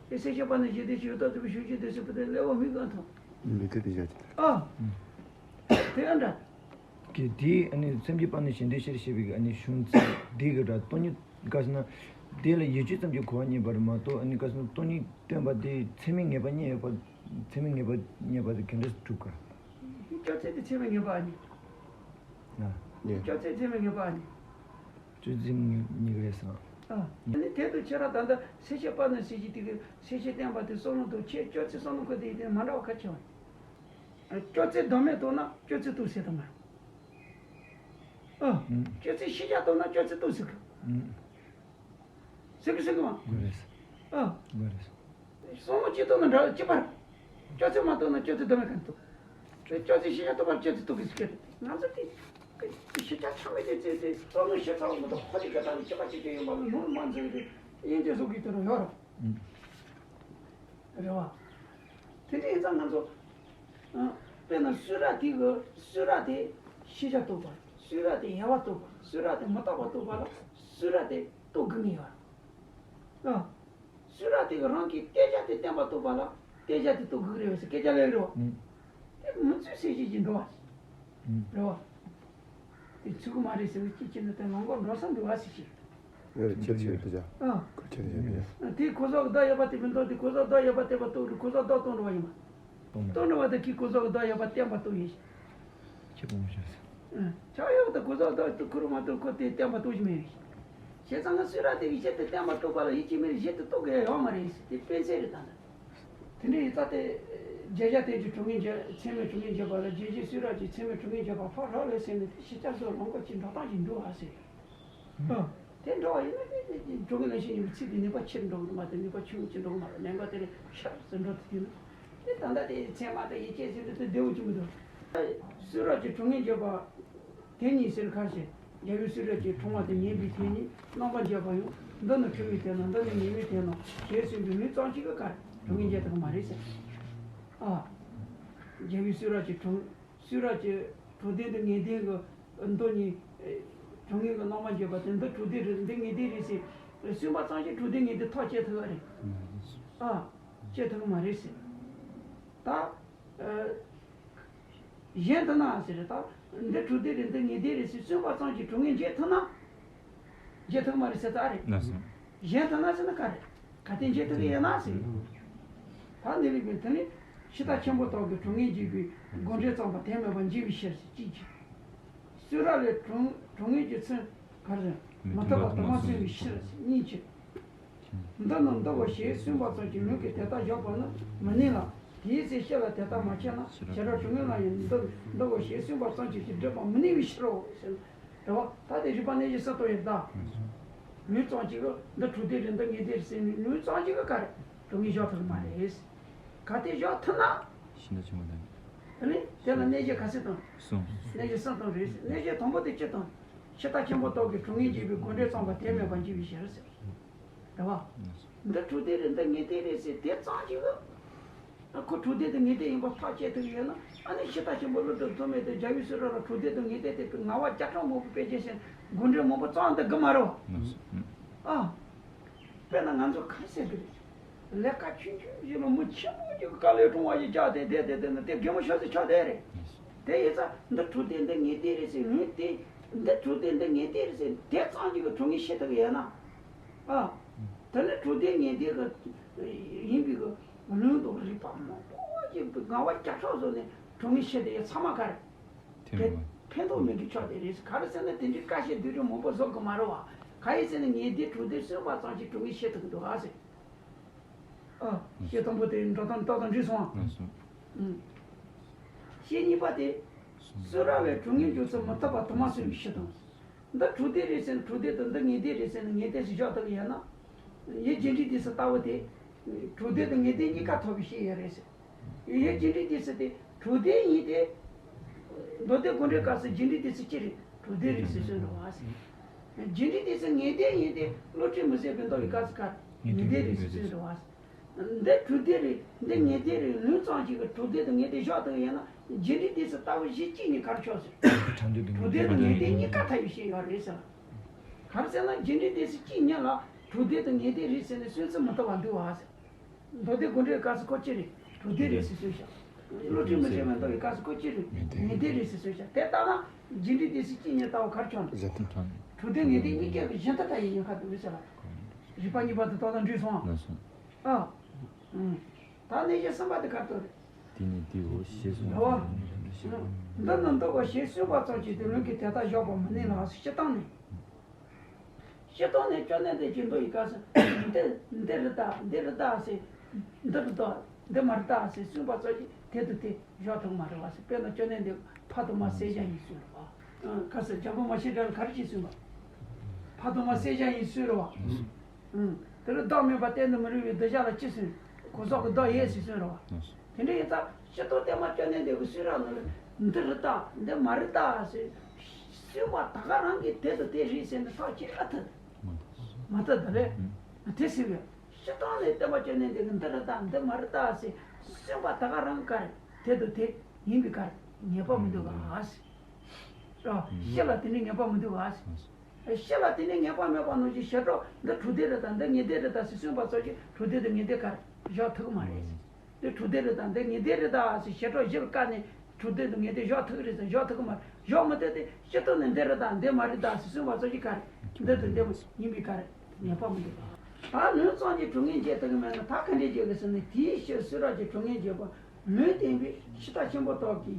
དེ་སེམས་བསྐྱེད་སྤངས་ནས་ཞི་བདེ་ཞི་བདེ་ལྟ་བུ་ཞི་བདེ་ཞི་བདེ་ལྟ་བུ་མིག་ལྟ་ཐོང་། མི་དེ་དེ་བཞག་ཅིག་ཨ། དེ་ཡང་འདྲ། གི་དེའི་ཨ་ནི་སེམས་བསྐྱེད་སྤངས་ནས་ཞི་བདེ་ཞི་བདེ་ཞེས་པའི་ཨ་ནི་གཞུང་ཚིག་འདི་གི་སྒྲ་སྟོང་ཉིད་ག་ཟེར་ན། དེ་ལ་ཡིད་དཔྱོད་ཙམ་གྱིས་གོ་བ་རྙེད་པ་རེད་མ་གཏོགས་ཨ་ནི་ག་ཟེར་ན་སྟོང་ཉིད་སྟོན་པ་དེ་ཚད་མས་ངེས་པ་རྙེད་ཡོད་པ། ཚད་མས་ངེས་པ་རྙེད་པ་དེ་ག་འདྲས་སུ་གྲུབ་ག་སྤྱོད་ཚུལ་དེ་ཚད་མས་ངེས་པ་ཨ་ནི། ཨ། སྤྱོད་ཚུལ་ཚད་མས་ངེས་པ་ཨ་ནི། སྤྱོད་ཚུལ་ངེས་ངེས་ཀྱི་རེད་བསམ། ཨ། ཨ་ནི་དེ་དུ་ཁྱེད་རང་ད་ལྟ་སེམས་བསྐྱེད་སྤངས་ནས་ཟེར་གྱི་དེ་གི་སེམས་བསྐྱེད་བསྟན་པ་དེ་བསམ་བློ་དང་ཁྱེད་སྤྱོད་ཚུལ་བསམ་བློ་འཁོར་དེ་དེ་མ་འདྲ་བ་ག་ཆེ་བ། སྤྱོད་ཚུལ་བདག་མེད་རྟོགས་ན་སྤྱོད་ཚུལ་རྟོགས་ཟེར་དང་མ། ཨ། ཨུམ། སྤྱོད་ཚུལ་ཤེས་བྱ་རྟོགས་ན་སྤྱོད་ཚུལ་རྟོགས་ཟེར་གི། ཨུམ། ཟེར་གི་ཟེར་གི་མ། དགོས་རེད། ཨ། དགོས་རེད། བསམ་བློ་གཅིག་རྟོགས་ན་འདྲ་གཅིག་པར། སྤྱོད་ཚུལ་མ་རྟོགས་ན་སྤྱོད་ཚུལ་བདག་མེད་ག་རེ་རྟོགས། སྤྱོད་ཚུལ་ཤེས་བྱ་རྟོགས་པར་སྤྱོད་ཚུལ་རྟོགས་གི་ཟེར་གི་རེད། ང་ཚོ་དེ། ཤེས་བྱ་ཆ་མེད་དེ་ཚེ་དེ་བསམ་བློ་ཤེས་ཚར་བ་མ་གཏོགས་ཧ་ཅི་ག་ད་ནི་སྤྱོད་པ་ཅིག་དེ་ཡོད་མ་ནོར་མ་འཛིན་དེ་དབྱེ་འབྱེད་བཟོ་གི་དེ་རུ་ཡོད་ར། ཨུམ། རེད་བ། དེ་འདྲ་ཡིན་ཙང་ང་ཚོ། ཨ། དཔེར་ན་གསུང་རབ་དེ་གི་གསུང་རབ་དེ་ཤེས་བྱ་རྟོགས་པ། གསུང་རབ་དེ་ཡལ་བ་རྟོགས་པ། གསུང་རབ་དེ་མི་རྟག་པ་རྟོགས་པ་ལ་གསུང་རབ་དེ་རྟོགས་དགོས་ངེས་ཡོད། ཨ། གསུང་རབ་དེ་གི་རང་གི་བསྟན་བྱ་དེ་བསྟན་པ་རྟོགས་པ་ལ་བསྟན་བྱ་དེ་རྟོགས་དགོས་རེད་ཟེར་སྐད་ཆ་ལབ་རེད་བ། ཨུ། དེ་མི་ཚུལ་ཟེར་བྱེད་ཀྱི་འདུག་བ། རེད་བ། དེ་ཚུགས་ཀྱི་མ་རེད་ཟེར་ནས་ཅི་བྱས་ན་དེ་ལོང་གོ་འགྲོ་ས་འདུག་བ་ཟེར་ཞིག་ངས་ཁྱེར་བཞག་དེ་ཅག་ཨ། ཁོས་ཁྱེར་བཞག་དེ་ཅག་དེ་གོ་ས་གི་བདག་ཡོད་པ་དེ་མི་འདུག་དེ་གོ་ས་བདག་ཡོད་པ་བསྟན་པ་རྟོགས་རེད། གོ་ས་བདག་སྟོང་རེད་བ་ཡིན་པ། སྟོང་རེད་བ་དེ་གིས་གོ་ས་གི་བདག་ཡོད་པ་བསྟན་པ་རྟོགས་ཡིན་ཞིག་ཁྱེད་པོ་མི་ཤེས་ཟེར། ཨ། ཆགས་ཡོད་དེ་གོ་ས་བདག་ཏུ་ཁུར་མ་ཐུབ་ཁོ་དེ་བསྟན་པ་རྟོགས་ཞིག་མེད་ཡིན་ཞིག་བྱས་ཙང་ང་སུ་ར་དེ་གི་གཞི་དེ་བསྟན་པ་རྟོགས་པ་ལ་ཡིད་ཆེས་མེད་གཞི་དེ་རྟོགས་གི་ཡོད་མ་རེད་ཟེར་དེ་དཔེ་མཚོན་རེད་ད་འདི། དེ་འདྲའི་ཡིག་ཚགས་དེ། རྒྱལ་བྱ་དེ་ཀྱི་དྲུང་ངེས་འཇོག་ཚད་མའི་དྲུང་ངེས་འཇོག་པ་ལ་རྒྱལ་བྱེད་སུ་ར་ཀྱི་ཚད་མའི་དྲུང་ངེས་འཇོག་པ་ཕག་རོག་ལས་ཟེར་ནས་དེ་ཤི་ཆ་སོགས་ལོང་གོ་ཅི་འགྲོ་སྟངས་ཤིག་འདུག་ཨ་ཟེར། ཨ། དེ་འགྲོ་བ་ཡིན་ན་དེ་དེ་དེ་འགྲོ་གི་ལ་ཤི་ཡིན་པའི་ཚིག་དེ་ནུས་པ་ཆེར་འགྲོ་གི་མ་རེད། ནུས་པ་ཆུང་ཆེར་འགྲོ་གི་མ་རེད། ལན་འགའ་དེ་རེད་ཤར་ཟེར་འགྲོ་དེ་དུས་ན། དེ་ད་ལྟ་དེ་ཚད་མ་དང་ཡིད་ཆེས་ཟེར་དུས་དེ་བདེ་བོ་ཅིག་མི་འདུག་སུ་ར་ཀྱི་དྲུང་ངེས་འཇོག་པ། དེ་ཉིད་ཟེར་ཁ་ཤས། རྒྱལ་བའི་སུ་ར་ཀྱི་དྲུང་བ་དེ་ཉན་པའི་དེ་ཉིད་རྣམ་པར་འབྱེད་པ་ཡང་འདི་ནི་འཁྲུལ་བའི་དོན་ནོ། འདི་ནི་ངེས་པའི་དོན་ནོ་ཞེས་གསུངས་པའི་ལུང་རྩོམ་གཅིག་གི་ཁར་དྲུང་ངེས་འཇོག་ཐུབ་ཀྱི་མ་རེད་ཟེར། ཨ། རྒྱལ་བའི་སུ་ར་ཀྱི་དྲུང་། སུ་ར་ཀྱི་དྲུག་སྡེ་འདི་ངེས་སྡེ་གི་མདོ་ཉིད། དྲུང་ངེས་ཀྱི་རྣམ་པར་འབྱེད་པ་དེ་འདི་དྲུག་སྡེ་རེད། འདི་ངེས་སྡེ་རེད་ཟེར་གསུངས་པ་ཙམ་གྱིས་དྲུག་སྡེ་ངེས་སྡེ་ཐག་བཅད་ཐུབ་ཀྱི་རེད། ཨ། བཅད་ཐུབ་ཀྱི་མ་རེད་ཟེར། ད། ཨ། གཞན་དུ་ན་ཟེར་ད། འདི་དྲུག་སྡེ་རེད། འདི་ངེས་སྡེ་རེད་ཟེར་གསུངས་པ་ཙམ་གྱིས་དྲུང་ངེས་འབྱེད་ཐུབ་ན། འབྱེད་ཐུབ་མ་རེད་ཟེར་ད་རེད། ལགས་སོ། གཞན་དུ་ན་ཟེར་ན་ག་རེད། ག་དེ་འབྱེད་ཐུབ་ཀྱི་ཡོད་ན་ཟེར། ད་འདི་རིགས་པའི་དོན་ནི་ཕྱི་ཐག་ཆེན་པོ་དག་གིས་དྲུང་ངེས་འབྱེད་པའི་དགོངས་འགྲེལ་བརྩམས་པ་དོན་མེད་པར་འགྱུར་བའི་ཕྱིར་ཟེར་གཅིག་བྱས། སུ་ར་ལས་དྲུང་དྲུང་ངེས་ཀྱི་ཚུལ་ག་རེ། མི་མཐུན་པ་དུ་མ་གསུངས་པའི་ཕྱིར་ཟེར་གཉིས་བྱས། འདི་ནི་འདི་གོ་ཞེས་གསུངས་པ་ཙམ་གྱིས་ལུང་གིས་དེ་ལྟར་བཞག་པར་ནི་མི་ནུས་ལ། དེའི་ཚེ་སྤྱི་ལ་དེ་ལྟར་མ་བྱས་ན་བྱེ་བྲག་དྲུང་ངེས་ལ་ཡང་འདི་འདི་གོ་ཞེས་གསུངས་པ་ཙམ་གྱིས་ཀྱི་སྒྲུབ་པ་མི་ནུས་པའི་ཕྱིར་རོ་ཟེར་ན། རེད་བ། ད་དེ་རིགས་པ་གནས་གཞི་གསུམ་སྟོང་ཡོད་ད། ལུང་ཙམ་གཅིག་གིས་འདི་དྲུག་སྡེ་རེད། འདི་ངེས་སྡེ་རེད་ཟེར་ནས་ལུང་ཙམ་གཅིག་གིས་ག་རེ་དྲུང་ངེས་བཞག་ཐུབ་ཀྱི་མ་རེད། གལ་ཏེ་བཞག་ཐུབ་ན། ཤིང་རྟ་ཆེན་པོ་དང་། དེ་ནི་དེ་ལ་གནས་གཞི་ག་ཚོད་སྟོང་། གསུམ། གནས་གཞི་གསུམ་སྟོང་རེད། གནས་གཞི་དང་པོ་དེ་སྤྱི་དང་། ཕྱི་ཐག་ཆེན་པོ་དག་གིས་དྲུང་ངེས་འབྱེད་པའི་དགོངས་འགྲེལ་བརྩམས་པ་དོན་མེད་པར་འགྱུར་བའི་ཕྱིར་ཟེར། རེད་བ། འདི་དྲུག་སྡེ་རེད། འདི་ངེས་སྡེ་རེད་ཟེར་དེ་ཙམ་གྱིས། ཨ། ཁོ་དྲུག་སྡེ་དང་ངེས་སྡེ་ཡིན་པ་ཐག་བཅད་ཐུབ་ཡོད་ན། ཨ་ནི་ཕྱི་ཐག་ཆེན་པོ་ཀླུ་སྒྲུབ་ཐོགས་མེད་དེ་རྒྱལ་བའི་སུ་ར་ལ་དྲུག་སྡེ་དང་ངེས་སྡེ་དེ་ངག་དབང་སྐྱ་བྲག་སྨུག་པོ་དཔེ་ཅན་ཞིག་དགོངས་འགྲེལ་མང་པོ་བརྩམས་འདི་དགོས་མ་རེད་བ། ཨ། དཔེར་ན་ང་ཚོ་ག་རེ་ཟེར་གི་རེད། ལས་ཀ་ཆུང་ཆུང་ཞིག་ལ་མི་ཆེན་པོ་ཞིག་གི་དཀའ་ལས་སྤྲོང་བ་ཞིག་བཅག་སྟེ་བསྡད་བསྡད་བསྡད་ན་དེ་གད་མོ་ཤོར་ཟེར་ཆོག་དེ་རེད། དེ་ཡིན་ཙང་འདི་དྲུག་སྡེ་འདི་ངེས་སྡེ་རེད་ཟེར་ལུང་དེ། འདི་དྲུག་སྡེ་འདི་ངེས་སྡེ་རེད་ཟེར་དེ་ཙམ་གྱིས་ཀྱི་དྲུང་ངེས་བྱེད་ཐུབ་ཀྱི་ཡོད་ན། ཨ། དེ་ནི་དྲུག་སྡེ་ངེས་སྡེ་གི་ཡིན་པའི་གི་ལུང་དང་རིགས་པ་མང་པོ་ཞིག་ངག་དབང་སྐྱ་བྲག་བཟོས་ནས་དྲུང་ངེས་བྱེད་དེ་ཚང་མ་ག་རེ། ཕན་ཐོགས་མེད་གི་ཆོག་དེ་རེད། ག་རེ་ཟེར་ན་དེ་འདྲའི་དཀའ་བཤད་སྡུག་རུས་མང་པོ་བཟོ་དགོས་མ་རེད་བ། གང་ཡིན་ཟེར་ན་ངེས་སྡེ་དྲུག་སྡེ་གསུངས་པ་ཙམ་གྱིས་དྲུང་ངེས་བྱེད་ཐུབ་ཀྱི་འདུག་ཨ་ཟེར། ཨ། ཤེས་དང་པོ་དེ་འགྲོ་སྟངས་ཏག་ཏག་འགྲིག་སོང་ཨ། ཨ་སོ། ཨུ། ཤེས་གཉིས་པ་དེ། སུ་ར་བས་དྲུང་ངེས་འཇོག་ཚུལ་མི་མཐུན་པ་དུ་མ་གསུངས་པའི་ཕྱིར་དང་། འདི་དྲུག་སྡེ་རེད་ཟེར་ན་དྲུག་སྡེ་དང་འདི་ངེས་སྡེ་རེད་ཟེར་ན་ངེས་སྡེ་ཟེར་བཞག་ཐུབ་ཀྱི་ཡོད་ན། ཡུལ་རྒྱས་འབྲིང་སྡེ་ཚན་ལྟ་བུ་དེ། དྲུག་སྡེ་དང་ངེས་སྡེ་གཉིས་ཀ་ཐོབ་པའི་ཕྱིར་ཡོད་རེད་ཟེར། ཡུལ་རྒྱས་འབྲིང་སྡེ་ཚན་དེ་དྲུག་སྡེ་ཡིན་ཏེ། མདོ་སྡེ་དགོངས་འགྲེལ་སྐབས་སུ་རྒྱས་འབྲིང་སྡེ་ཚན་སྤྱི་རེད། དྲུག་སྡེ་རེད་ཟེར་གསུངས་འགྲོ་བ་ཟེར། རྒྱས་འབྲིང་སྡེ་ཚན་ངེས་སྡེ་ཡིན་ཏེ་བློ་གྲོས་མི་ཟད་པའི་མདོ་ཡི་སྐབས་སུ་ག་རེ། ངེས་སྡེ་རེད་ཟེར་གསུངས་འགྲོ་བ་ཟེར། འདི་དྲུག་སྡེ་རེད། འདི་ངེས་སྡེ་རེད། ལུང་ཙམ་གཅིག་གིས་དྲུག་སྡེ་དང་ངེས་སྡེ་བཞག་ཐུབ་ཡོད་ན་རྒྱས་འབྲིང་སྡེ་ཚན་ལྟ་བུ་གཞི་གཅིག་གཉིས་ག་རེ་ཆོག་ཟེར། དྲུག་སྡེ་དང་ངེས་སྡེ་གཉིས་ཀ་ཐོབ་པའི་ཕྱིར་ཡོད་རེད་ཟེར། ག་རེ་ཟེར་ན་རྒྱས་འབྲིང་སྡེ་ཚན་གཅིག་ཉིད་ལ་དྲུག་སྡེ་དང་ངེས་སྡེ་རེད་ཟེར་ནས་གསུང་ཚུལ་མི་མཐུན་པ་འདུག་བ་ཟེར། མདོ་སྡེ་དགོངས་འགྲེལ་སྐབས་སུ་ཁོ་སྤྱི་རེད། དྲུག་སྡེ་རེད་ཟེར་གསུངས་ཤག་བློ་གྲོས་མི་ཟད་པའི་མདོ་ཡི་སྐབས་སུ་ཁོ་སྤྱི་རེད། ངེས་སྡེ་རེད་ཟེར་གསུངས་ཤག་དེ་ལྟ་ན་རྒྱས་འབྲིང་སྡེ་ཚན་གཅིག་ཉིད་ལྟ་བུ་ག་རེ་ཆོག་ན། དྲུག་སྡེ་ངེས་སྡེ་གཉིས་ཀའི་གཞི་མཐུན་ལྟ་ཡིན་ཡིན་ཁ་དུ་མི་ཟེར་ལ། རིགས་པ་གཉིས་པ་དེ་ཏག་ཏག་འགྲིག་སོང་ཨ། ལགས་སོ། ཨ། ཨུ། ད་གནས་གཞི་གསུམ་པ་དེ་ག་རེ་རེད། དེ་ནི་དེའོ་ཞེས་གསུངས། རེད་བ། ཨུ། འདི་ནི་འདི་གོ་ཞེས་གསུངས་པ་ཙམ་གྱིས་དེ་ལུང་གིས་དེ་ལྟར་བཞག་པ་མི་ནུས་ལ་སྤྱིར་བཏང་ནས། སྤྱིར་བཏང་ནས་བཅོམ་ལྡན་འདས་ཀྱིས་མདོ་ཡི་སྐབས་སུ་འདི་འདི་རི་དྭགས་འདི་རི་དྭགས་ཟེར། འདི་རི་དྭགས་འདི་མ་རི་དྭགས་ཟེར་གསུངས་པ་ཙམ་གྱིས་དེ་དང་དེ་བཞག་ཐུབ་མ་རེད་བ་ཟེར། དཔེར་ན་བཅོམ་ལྡན་འདས་ཕ་དང་མ་བསད་བྱ་ཡིན་གསུངས་རེད་བ། ཨ། ག་ཟེར་འཇམ་དཔལ་མ་ཤེས་དགྲ་ལ་ག་རེ་བྱས་གསུངས་པ། ཕ་དང་མ་བསད་བྱ་ཡིན་གསུངས་རེད་བ། ཨང་། དེ་ལ་བདག་མེད་པ་གཏན་དུ་མི་རུང་བའི་གདུལ་བྱ་ལ་ཅི་གསུངས། གང་ཟག་གི་བདག་ཡོད་ཟེར་གསུངས་རེད་བ། དེ་འདྲ་ཡིན་ཙང་སྤྱིར་བཏང་བསྟན་པ་བཅོམ་ལྡན་འདས་ཀྱིས་གསུང་རབ་ནང་ལ་འདི་རི་དྭགས་འདི་མ་རི་དྭགས་ཟེར་གསུངས་པ་ད་ག་རང་གིས་དེ་དང་དེ་རེད་ཟེར་ནས་ཐག་བཅད་ཨ་ཐུབ། མ་ཐུབ་ད་རེད། དེ་ཟེར་བས་སྤྱིར་བཏང་ནས་བསྟན་པ་བཅོམ་ལྡན་འདས་ཀྱིས་འདི་རི་དྭགས་འདི་མ་རི་དྭགས་ཟེར་གསུངས་པ་ད་ག་རང་ག་རེ་དེ་དང་དེ་ཡིན་པའི་ག་རེ་ངེས་པ་མི་འདུག་ག་ཟེར། རེད་བ། ཤེས་ལ་དེ་འདྲའི་ངེས་པ་མི་འདུག་ག་ཟེར། ཤེས་ལ་དེ་ནི་ངེས་པ་མེད་པ་ནང་བཞིན་བྱེ་བྲག་འདི་དྲུག་སྡེ་རེད་དང་འདི་ངེས་སྡེ་རེད་དང་ཟེར་གསུངས་པ་ཙམ་གྱིས་དྲུག་སྡེ་དང་ངེས་སྡེ་ག་རེ་བཞག་ཐུབ་ཀྱི་མ་རེད། འདི་དྲུག་སྡེ་རེད་དང་འདི་ངེས་སྡེ་རེད་དང་ཟེར་བྱེ་བྲག་བཞིར་བཀར་ནས་ དྲུག་སྡེ་དང་ངེས་སྡེ་བཞག་ཐུབ་ཀྱི་རེད་ཟེར། བཞག་ཐུབ་ཀྱི་མ་རེད། བཞག་མི་ཐུབ་དེ་སྤྱི་ལྟོ་ནས་འདི་རེད་ད་འདི་མ་རེད་ད་ཟེར་གསུངས་པ་ཙམ་གྱིས་ག་རེད། འདི་དང་འདི་མ་ཡིན་པའི་ག་རེད། ཉེས་པ་མི་འདུག་ད་ལུས་གཙང་གི་གྲུབ་ངེས་འབྱེད་ཐུབ་ཀྱི་མེད་ན་ད་ག་འདྲས་འབྱེད་དགོས་ཟེར་ན། དེའི་ཕྱིར་གསུང་རབ་ཀྱི་གྲུབ་ངེས་འབྱེད་པ་ལུང་བསྟན་པའི་ཕྱི་ལྟ་ཆེན་པོ་དག་གི་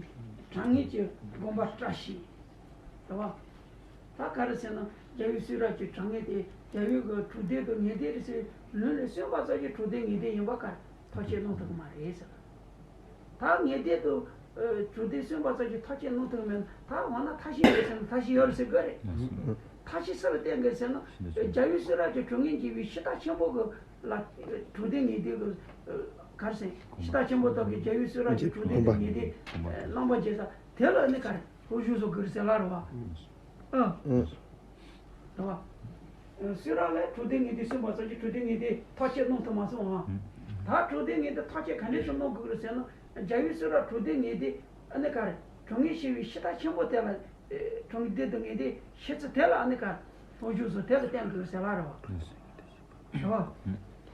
གྲངས་ངེས་ཀྱི་དགོངས་པ་བཀྲ་ཤིས། རེད་བ། ད་ག་རེ་ཟེར་ན་རྒྱལ་བའི་གསུང་རབ་ཀྱི་གྲངས་ངེས་དེ་རྒྱལ་བའི་གི་དྲུག་སྡེ་དང་ངེས་སྡེ་རེད་ཟེར་ལུང་ལས་གསུངས་པ་ཙམ་གྱིས་དྲུག་སྡེ་ངེས་སྡེ་ཡིན་པ་ག་རེ་ཐག་གཅོད་གནང་ཐུབ་ཀྱི་མ་རེད་ཟེར། ད་ངེས་སྡེ་དང་དྲུག་སྡེ་གསུངས་པ་ཙམ་གྱིས་ཐག་གཅོད་གནང་ཐུབ་མེད་ན། ད་འོ་ན་ཐབས་ཤེས་ཡོད་ཟེར་ན་ཐབས་ཤེས་ཡོད་རེད་ཟེར་དགོས་རེད། ཐབས་ཤེས་སུ་ལ་བརྟེན་དགོས་ཟེར་ན་རྒྱལ་བའི་གསུང་རབ་ཀྱི་གྲུབ་ངེས་འབྱེད་པའི་ཕྱི་ལྟ་ཆེན་པོ་གི་ལ་དྲུག་སྡེ་ངེས་སྡེ་གི་ག་རེ་ཟེར། ཕྱི་ལྟ་ཆེན་པོ་དག་གི་རྒྱལ་བའི་གསུང་རབ་ཀྱི་དྲུག་སྡེ་དང་ངེས་སྡེ་གནང་བ་བྱེད་ས་དེ་ལ་ནི་ག་རེ་སློབ་སྦྱོང་བཟོ་དགོས་རེད་ཟེར་ལ་རེད་བ། ཨ། རེད་བ། གསུང་རབ་ལས་དྲུག་སྡེ་ངེས་སྡེ་གསུངས་པ་ཙམ་གྱིས་དྲུག་སྡེ་ངེས་སྡེ་ཐག་གཅོད་གནང་ཐུབ་མ་སོང་ཨ། ད་དྲུག་སྡེ་ངེས་སྡེ་ཐག་གཅོད་ག་འདྲས་སེ་གནང་དགོས་རེད་ཟེར་ན། རྒྱལ་བའི་གསུང་རབ་དྲུག་སྡེ་ངེས་སྡེ་ཨ་ནི་ག་རེ་གྲུབ་ངེས་ཤེས་པའི་ཕྱི་ལྟ་ཆེན་པོ་དེ་ལ། གྲུབ་སྡེ་དང་ངེས་སྡེ་ཤེས་ཚུལ་དེ་ལ་ཨ་ནི་ག་རེ་སློབ་སྦྱོང་བཟོ་དེ་ལ་བརྟེན་དགོས་ཟེར་ལ་རེད་བ། རེད་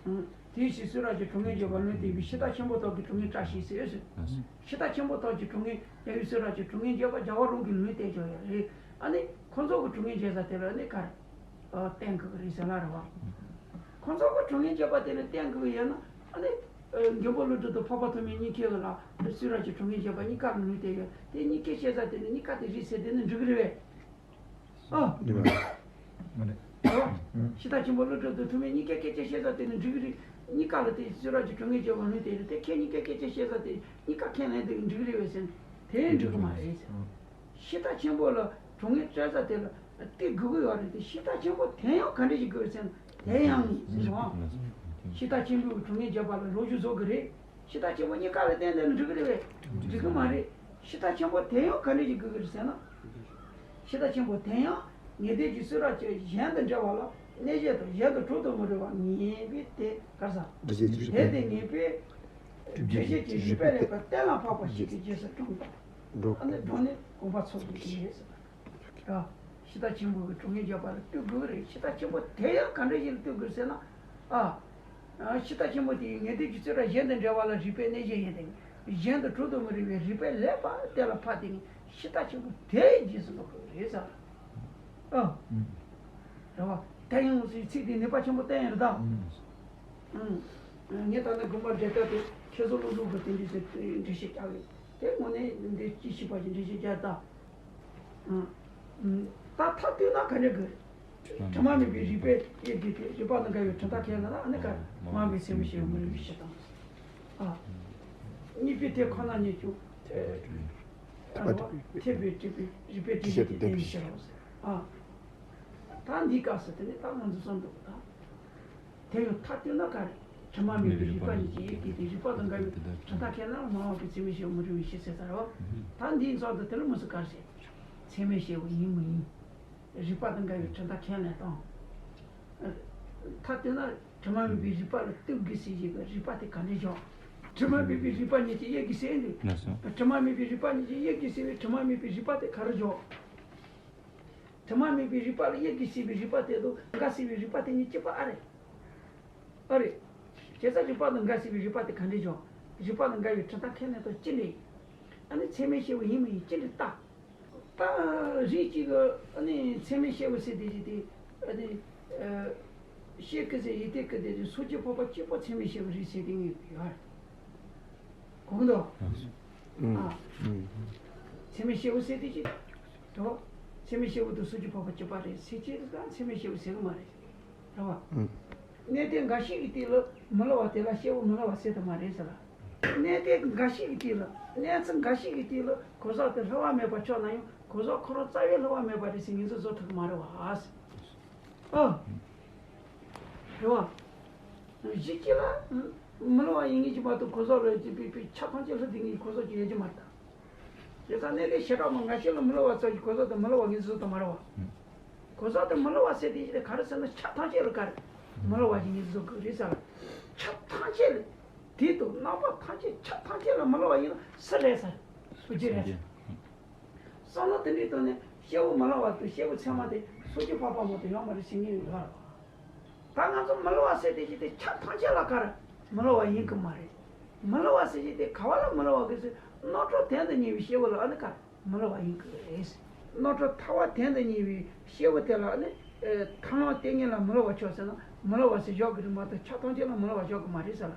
བ། དེའི་ཕྱིར་གསུང་རབ་ཀྱི་གྲུབ་ངེས་འབྱེད་པ་ལུང་བསྟན་པའི་ཕྱི་ལྟ་ཆེན་པོ་དག་གི་གྲུབ་ངེས་བཀྲ་ཤིས་ཟེར་ཟེར། ཕྱི་ལྟ་ཆེན་པོ་དག་གི་གྲུབ་ངེས་རྒྱལ་བའི་གསུང་རབ་ཀྱི་གྲུབ་ངེས་འབྱེད་པ་རྒྱལ་བ་རང་གི་ལུང་བསྟན་ཀྱང་ཡོད་རེད། ཨ་ནི་ཁོང་ཚོ་གི་གྲུབ་ངེས་འབྱེད་ས་དེ་ལ་ཨ་ནི་ག་རེ་བརྟེན་དགོས་ཀྱི་རེད་ཟེར་ལ་རེད་བ། ཁོང་ཚོ་གི་གྲུབ་ངེས་འབྱེད་པ་དེ་ལ་བརྟེན་དགོས་ཀྱི་ཡོད་ན་ཨ་ནི་མགོན་པོ་ཀླུ་སྒྲུབ་དང་འཕགས་པ་ཐོགས་མེད་གཉིས་ཀའི་ལ་གསུང་རབ་ཀྱི་གྲུབ་ངེས་འབྱེད་པ་གཉིས་ཀ་ལ་ལུང་བསྟན་ཡོད། དེ་གཉིས་ཀའི་བཤད་ས་དེ་ནི་གཉིས་ཀ་དེ་རེད་ཟེར་དེ་ནི་འགྲིག་གི་རེད་པས། ཨ། ཕྱི་ལྟ་ཆེན་པོ་ཀླུ་སྒྲུབ་དང་ཐོགས་མེད་གཉིས་ཀའི་སྐད་ཆ་བཤད་ས་དེ་ནི་འགྲིག་གི་རེད། གཉིས་ཀ་ལ་དེ་གསུང་རབ་ཀྱི་གྲུབ་ངེས་འབྱེད་པ་ལུང་བསྟན་ཡོད་རེད། དེ་ཁྱེད་གཉིས་ཀའི་སྐད་ཆ་བཤད་ས་དེ་གཉིས་ཀ་ཁས་ལེན་དེ་འགྲིག་གི་རེད་པས་ཟེར་ན་དེ་འགྲིག་གི་མ་རེད་ཟེར། ཕྱི་ལྟ་ཆེན་པོ་ལ་གྲུབ་ངེས་སྤྲད་ས་དེ་ལ་བལྟ་དགོས་ཀྱི་ཡོད་རེད་དེ། ཕྱི་ལྟ་ཆེན་པོ་དེ་ཡང་ག་འདྲས་ཞིག་དགོས་ཟེར་ན་དེ་ཡང་ཟེར་བ། ཕྱི་ལྟ་ཆེན་པོའི་གྲུབ་ངེས་འབྱེད་པ་ལ་སློབ་སྦྱོང་བཟོ་དགོས་རེད། ཕྱི་ལྟ་ཆེན་པོ་གཉིས་ཀ་ལ་བརྟེན་ནས་འགྲིག་གི་རེད་པས། འགྲིག་གི་མ་རེད། ཕྱི་ལྟ་ཆེན་པོ་དེ་ཡང་ག་འདྲས་ཞིག་དགོས་ཀྱི་རེད་ཟེར་ན། ཕྱི་ལྟ་ཆེན་པོ་དེ་ཡང་ངེས་སྡེ་གྱི་གསུང་རབ་ཀྱི་གཞན་དང་འབྲེལ་བ་ལ་གནས་གཞན་དང་གཞན་དུ་གྲུབ་ཏུ་མི་རུང་བ་ངེས་པའི་དེ་ག་རེ་ཟེར། འགྲེལ་བྱེད་ཀྱི་རིགས་པས། དེ་དེ་ངེས་པའི་འགྲེལ་བྱེད་ཀྱི་རིགས་པས་ལེགས་པར་གཏན་ལ་ཕབ་པ་ཞིག་གི་རྗེས་སུ་འགྲོ། འགྲོ། ཨ་ནི་འགྲོ་ནས་དགོངས་པ་ཚོམ་གྱི་རེད་ཟེར། ཕྱི་ལྟ་ཆེན་པོ་གི་གྲུབ་ངེས་འབྱེད་པ་ལ་ལྟོས་དགོས་རེད། ཕྱི་ལྟ་ཆེན་པོ་དེ་ཡང་ག་འདྲ་ཞིག་ལ་ལྟོས་དགོས་ཟེར་ན། ཨ། ཕྱི་ལྟ་ཆེན་པོ་དེ་ཡི་ངེས་སྡེ་གྱི་གསུང་རབ་གཞན་དང་འབྲེལ་བ་ལ་རིགས་པས་གནས་གཞན་ཡིན་ཏེ། གཞན་དུ་གྲུབ་ཏུ་མི་རུང་བའི་རིགས་པས་ལེགས་པར་གཏན་ལ་ཕབ་སྟེ་ནི་ཕྱི་ལྟ་ཆེན་པོ་དེ་ཡི་རྗེས་སུ་འགྲོ་དགོས་རེད་ཟེར། ཨ། རེད་བ། དེ་ཡང་ངོ་སོའི་ཚིག་དེ་ནུས་པ་ཆེན་པོ་བསྟན་ཡོད་རེད་ད། ངས་ད་ནི་དགོངས་པ་འགྲེལ་སྟངས་དེ་ཁྱེད་ཚོ་སློབ་སྦྱོང་དགོས་དེ་འདྲ་ཞིག་འགྲེལ་བཤད་རྒྱག་གི། དེ་དངོས་གནས་འདི་སྐྱེ་ཤི་བ་ཞིག་འགྲེལ་བཤད་རྒྱག་ད། ད་མཐའ་གཏུགས་ན་ག་འདྲ་དགོས། དྲི་མ་མེད་པའི་རིགས་པས་དབྱེ་དགོས་ཏེ། རིགས་པ་དང་འགལ་བའི་དྲི་མཐའ་ཁས་ལེན་ན་ཨ་ནི་ག་མ་འོངས་པའི་ཚད་མས་དཔྱད་པའི་མུན་རིང་བའི་ཕྱིར་དང་། ཨ། གཉིས་པའི་དེ་ཁོ་ན་ཉིད་ཀྱང་། ཐེག་པ་ཐེག་པའི་སྒྲིབ་པའི་རིགས་པས་དྲི་བཤད་དེ་བསྟན་པའི་ཕྱིར་རོ་ཟེར། ཨ། ད་འདིའི་སྐབས་སུ་དེ་ནི་ད་ང་ཚོ་གསུམ་འདུག་ད། དེ་ཡང་མཐའ་གཏུགས་ན་ག་རེ། དྲི་མ་མེད་པའི་རིགས་པ་ཉིད་ཀྱིས་དབྱེ་དགོས་ཏེ། རིགས་པ་དང་འགལ་བའི་དྲི་མཐའ་ཁས་ལེན་ན་མ་འོངས་པའི་ཚད་མས་དཔྱད་པའི་མུན་རིང་བའི་ཕྱིར་ཟེར་ས་རེད་བ། ད་འདིའི་མཚམས་དུ་དེ་ལ་མུ་སུ་ག་རེ་ཟེར། ཚད་མས་དཔྱད་པ་ཡིན་མི་ཡིན། རིགས་པ་དང་འགལ་བའི་དྲི་མཐའ་ཁས་ལེན་དང་། མཐའ་གཏུགས་ན་དྲི་མ་མེད་པའི་རིགས་པ་ལ་ལྟོས་དགོས་ཟེར་བཞིན་གྱི་རིགས་པ་དེ་ག་འདྲ་འཇོག་དྲི་མ་མེད་པའི་རིགས་པ་ཉིད་ཀྱིས་དབྱེ་དགོས་ཟེར་འདུག་དྲི་མ་མེད་པའི་རིགས་པ་ཉིད་ཀྱིས་དབྱེ་དགོས་ཟེར་བའི་དྲི་མ་མེད་པའི་རིགས་པ་དེ་ག་རེ་འཇོག་དྲི་མ་མེད་པའི་རིགས་པ་ལ་དབྱེ་དགོས་ཟེར་བའི་རིགས་པ་དེ་དང་འགལ་ཟེར་བའི་རིགས་པ་དེ་གཉིས་གཅིག་པ་ཨ་རེད། ཨ་རེད། བྱས་ཙང་རིགས་པ་དང་འགལ་ཟེར་བའི་རིགས་པ་དེ་ག་འདྲས་འཇོག་རིགས་པ་དང་འགལ་བའི་དྲི་མཐའ་ཁས་ལེན་དང་ཅི་འདྲ་ཡིན། ཨ་ནི་ཚད་མས་དཔྱད་པ་ཡིན་མི་ཡིན་ཅི་འདྲ་ལྟ། ད་རིགས་གཅིག་གི་ཨ་ནི་ཚད་མས་དཔྱད་པ་ཟེར་དེ་ཅི་དེ་ཨ་ནི་ཤེས་ཀྱི་ཟེར་ཡིད་བརྟན་གྱི་དེ་ཅི་སོ་སྐྱེ་འཕགས་པ་གཅིག་པོ་ཚད་མས་དཔྱད་པའི་རིགས་ཟེར་དེ་ངེས་ཡོད་རེད། གོ་གི་འདུག་ཨ། ཚད་མས་དཔྱད་པ་ཟེར་དེ་ཅི་དོ། ཚད་མས་དཔྱད་པ་དང་སོ་སྐྱེ་འཕགས་པ་གཅིག་པ་རེད་ཟེར་ཅི་ད་ཚད་མས་དཔྱད་པ་ཟེར་གི་མ་རེད། རེད་བ། གནས་དེ་འགའ་ཞིག་གི་སྟེང་ལ་མི་སླུ་བ་དེ་ལ་དཔྱད་པ་མི་སླུ་བ་ཟེར་དུ་མ་རེད་ཟེར་ལ། གནས་དེ་འགའ་ཞིག་གི་སྟེང་ལ་གནས་ཚུལ་འགའ་ཞིག་གི་སྟེང་ལ་གོ་ས་དེ་སླུ་བ་མེད་པ་ཆགས་ན་ཡང་གོ་ས་ཁོ་རང་རྩ་བའི་སླུ་བ་མེད་པ་རེད་ཟེར་ངེས་འཛིན་བཟོ་ཐུབ་ཀྱི་མ་རེད་བ། ཨ། རེད་བ། གཞི་གཅིག་ལ་མི་སླུ་བ་ཡིན་ངེས་ཀྱི་མ་གཏོགས་གོ་ས་ལ་ཅི་པའི་པའི་ཆ་ཐམས་ཅད་སླུ་དེ་ངེས་གོ་ས་ཅི་ཡོད་ཀྱི་མ་རེད་ད། དེ་ཙང་གནས་དེ་བྱེ་བྲག་པ་འགའ་ཞིག་ལ་མི་སླུ་བ་ཙམ་གྱིས་གོ་ས་དེ་མི་སླུ་བ་ངེས་འཛིན་བཟོ་ཐུབ་མ་རེད་བ། གོ་ས་དེ་མི་སླུ་བ་ཟེར་དེ་ཞིག་དེ་ག་རེ་ཟེར་ན་ཆ་ཐམས་ཅད་ལ་ག་རེ། མི་སླུ་བ་ཞིག་ངེས་འཛིན་བཟོ་དགོས་རེད་ཟེར་ལ། ཆ་ཐམས་ཅད་ལ། དེ་དང་རྣམ་པ་ཐམས་ཅད་ཆ་ཐམས་ཅད་ལ་མི་སླུ་བ་ཡིན་ན་སུ་རེད་ཟེར། སོ་སྐྱེ་རེད་ཟེར། བསམ་བློ་དེ་འདྲའི་ཐོག་ནས་དཔྱད་པ་མི་སླུ་བ་དང་དཔྱད་པ་ཚད་མ་དེ་སོ་སྐྱེ་འཕགས་པ་མ་གཏོགས་ཡོད་མ་རེད་ཟེར་ངེས་ཡོད་རེད། ད་ང་ཚོ་མི་སླུ་བ་ཟེར་དེ་ཞིག་དེ་ཆ་ཐམས་ཅད་ལ་ག་རེ་མི་སླུ་བ་ཡིན་གི་མ་རེད། མི་སླུ་བ་ཟེར་ཞིག་དེ་ག་བ་ལ་མི་སླུ་བ་གི་ཟེར་ རྣམ་གྲོལ་དོན་དུ་གཉེར་བའི་སྐྱེས་བུ་ལ་ཨ་ནི་ཀ་མི་སླུ་བ་ཡིན་དགོས་རེད། རྣམ་གྲོལ་ཐར་པ་དོན་དུ་གཉེར་བའི་སྐྱེས་བུ་དེ་ལ་ཨ་ནི་ཐར་ལམ་ཏིང་ངེ་འ་མི་སླུ་བ་ཆོག་ཟེར་ན་མི་སླུ་བ་ཟེར་བཞག་གི་རེད་མ་གཏོགས་ཆགས་སྡང་ཅན་ལ་མི་སླུ་བ་བཞག་གི་མ་རེད་ཟེར་ལ།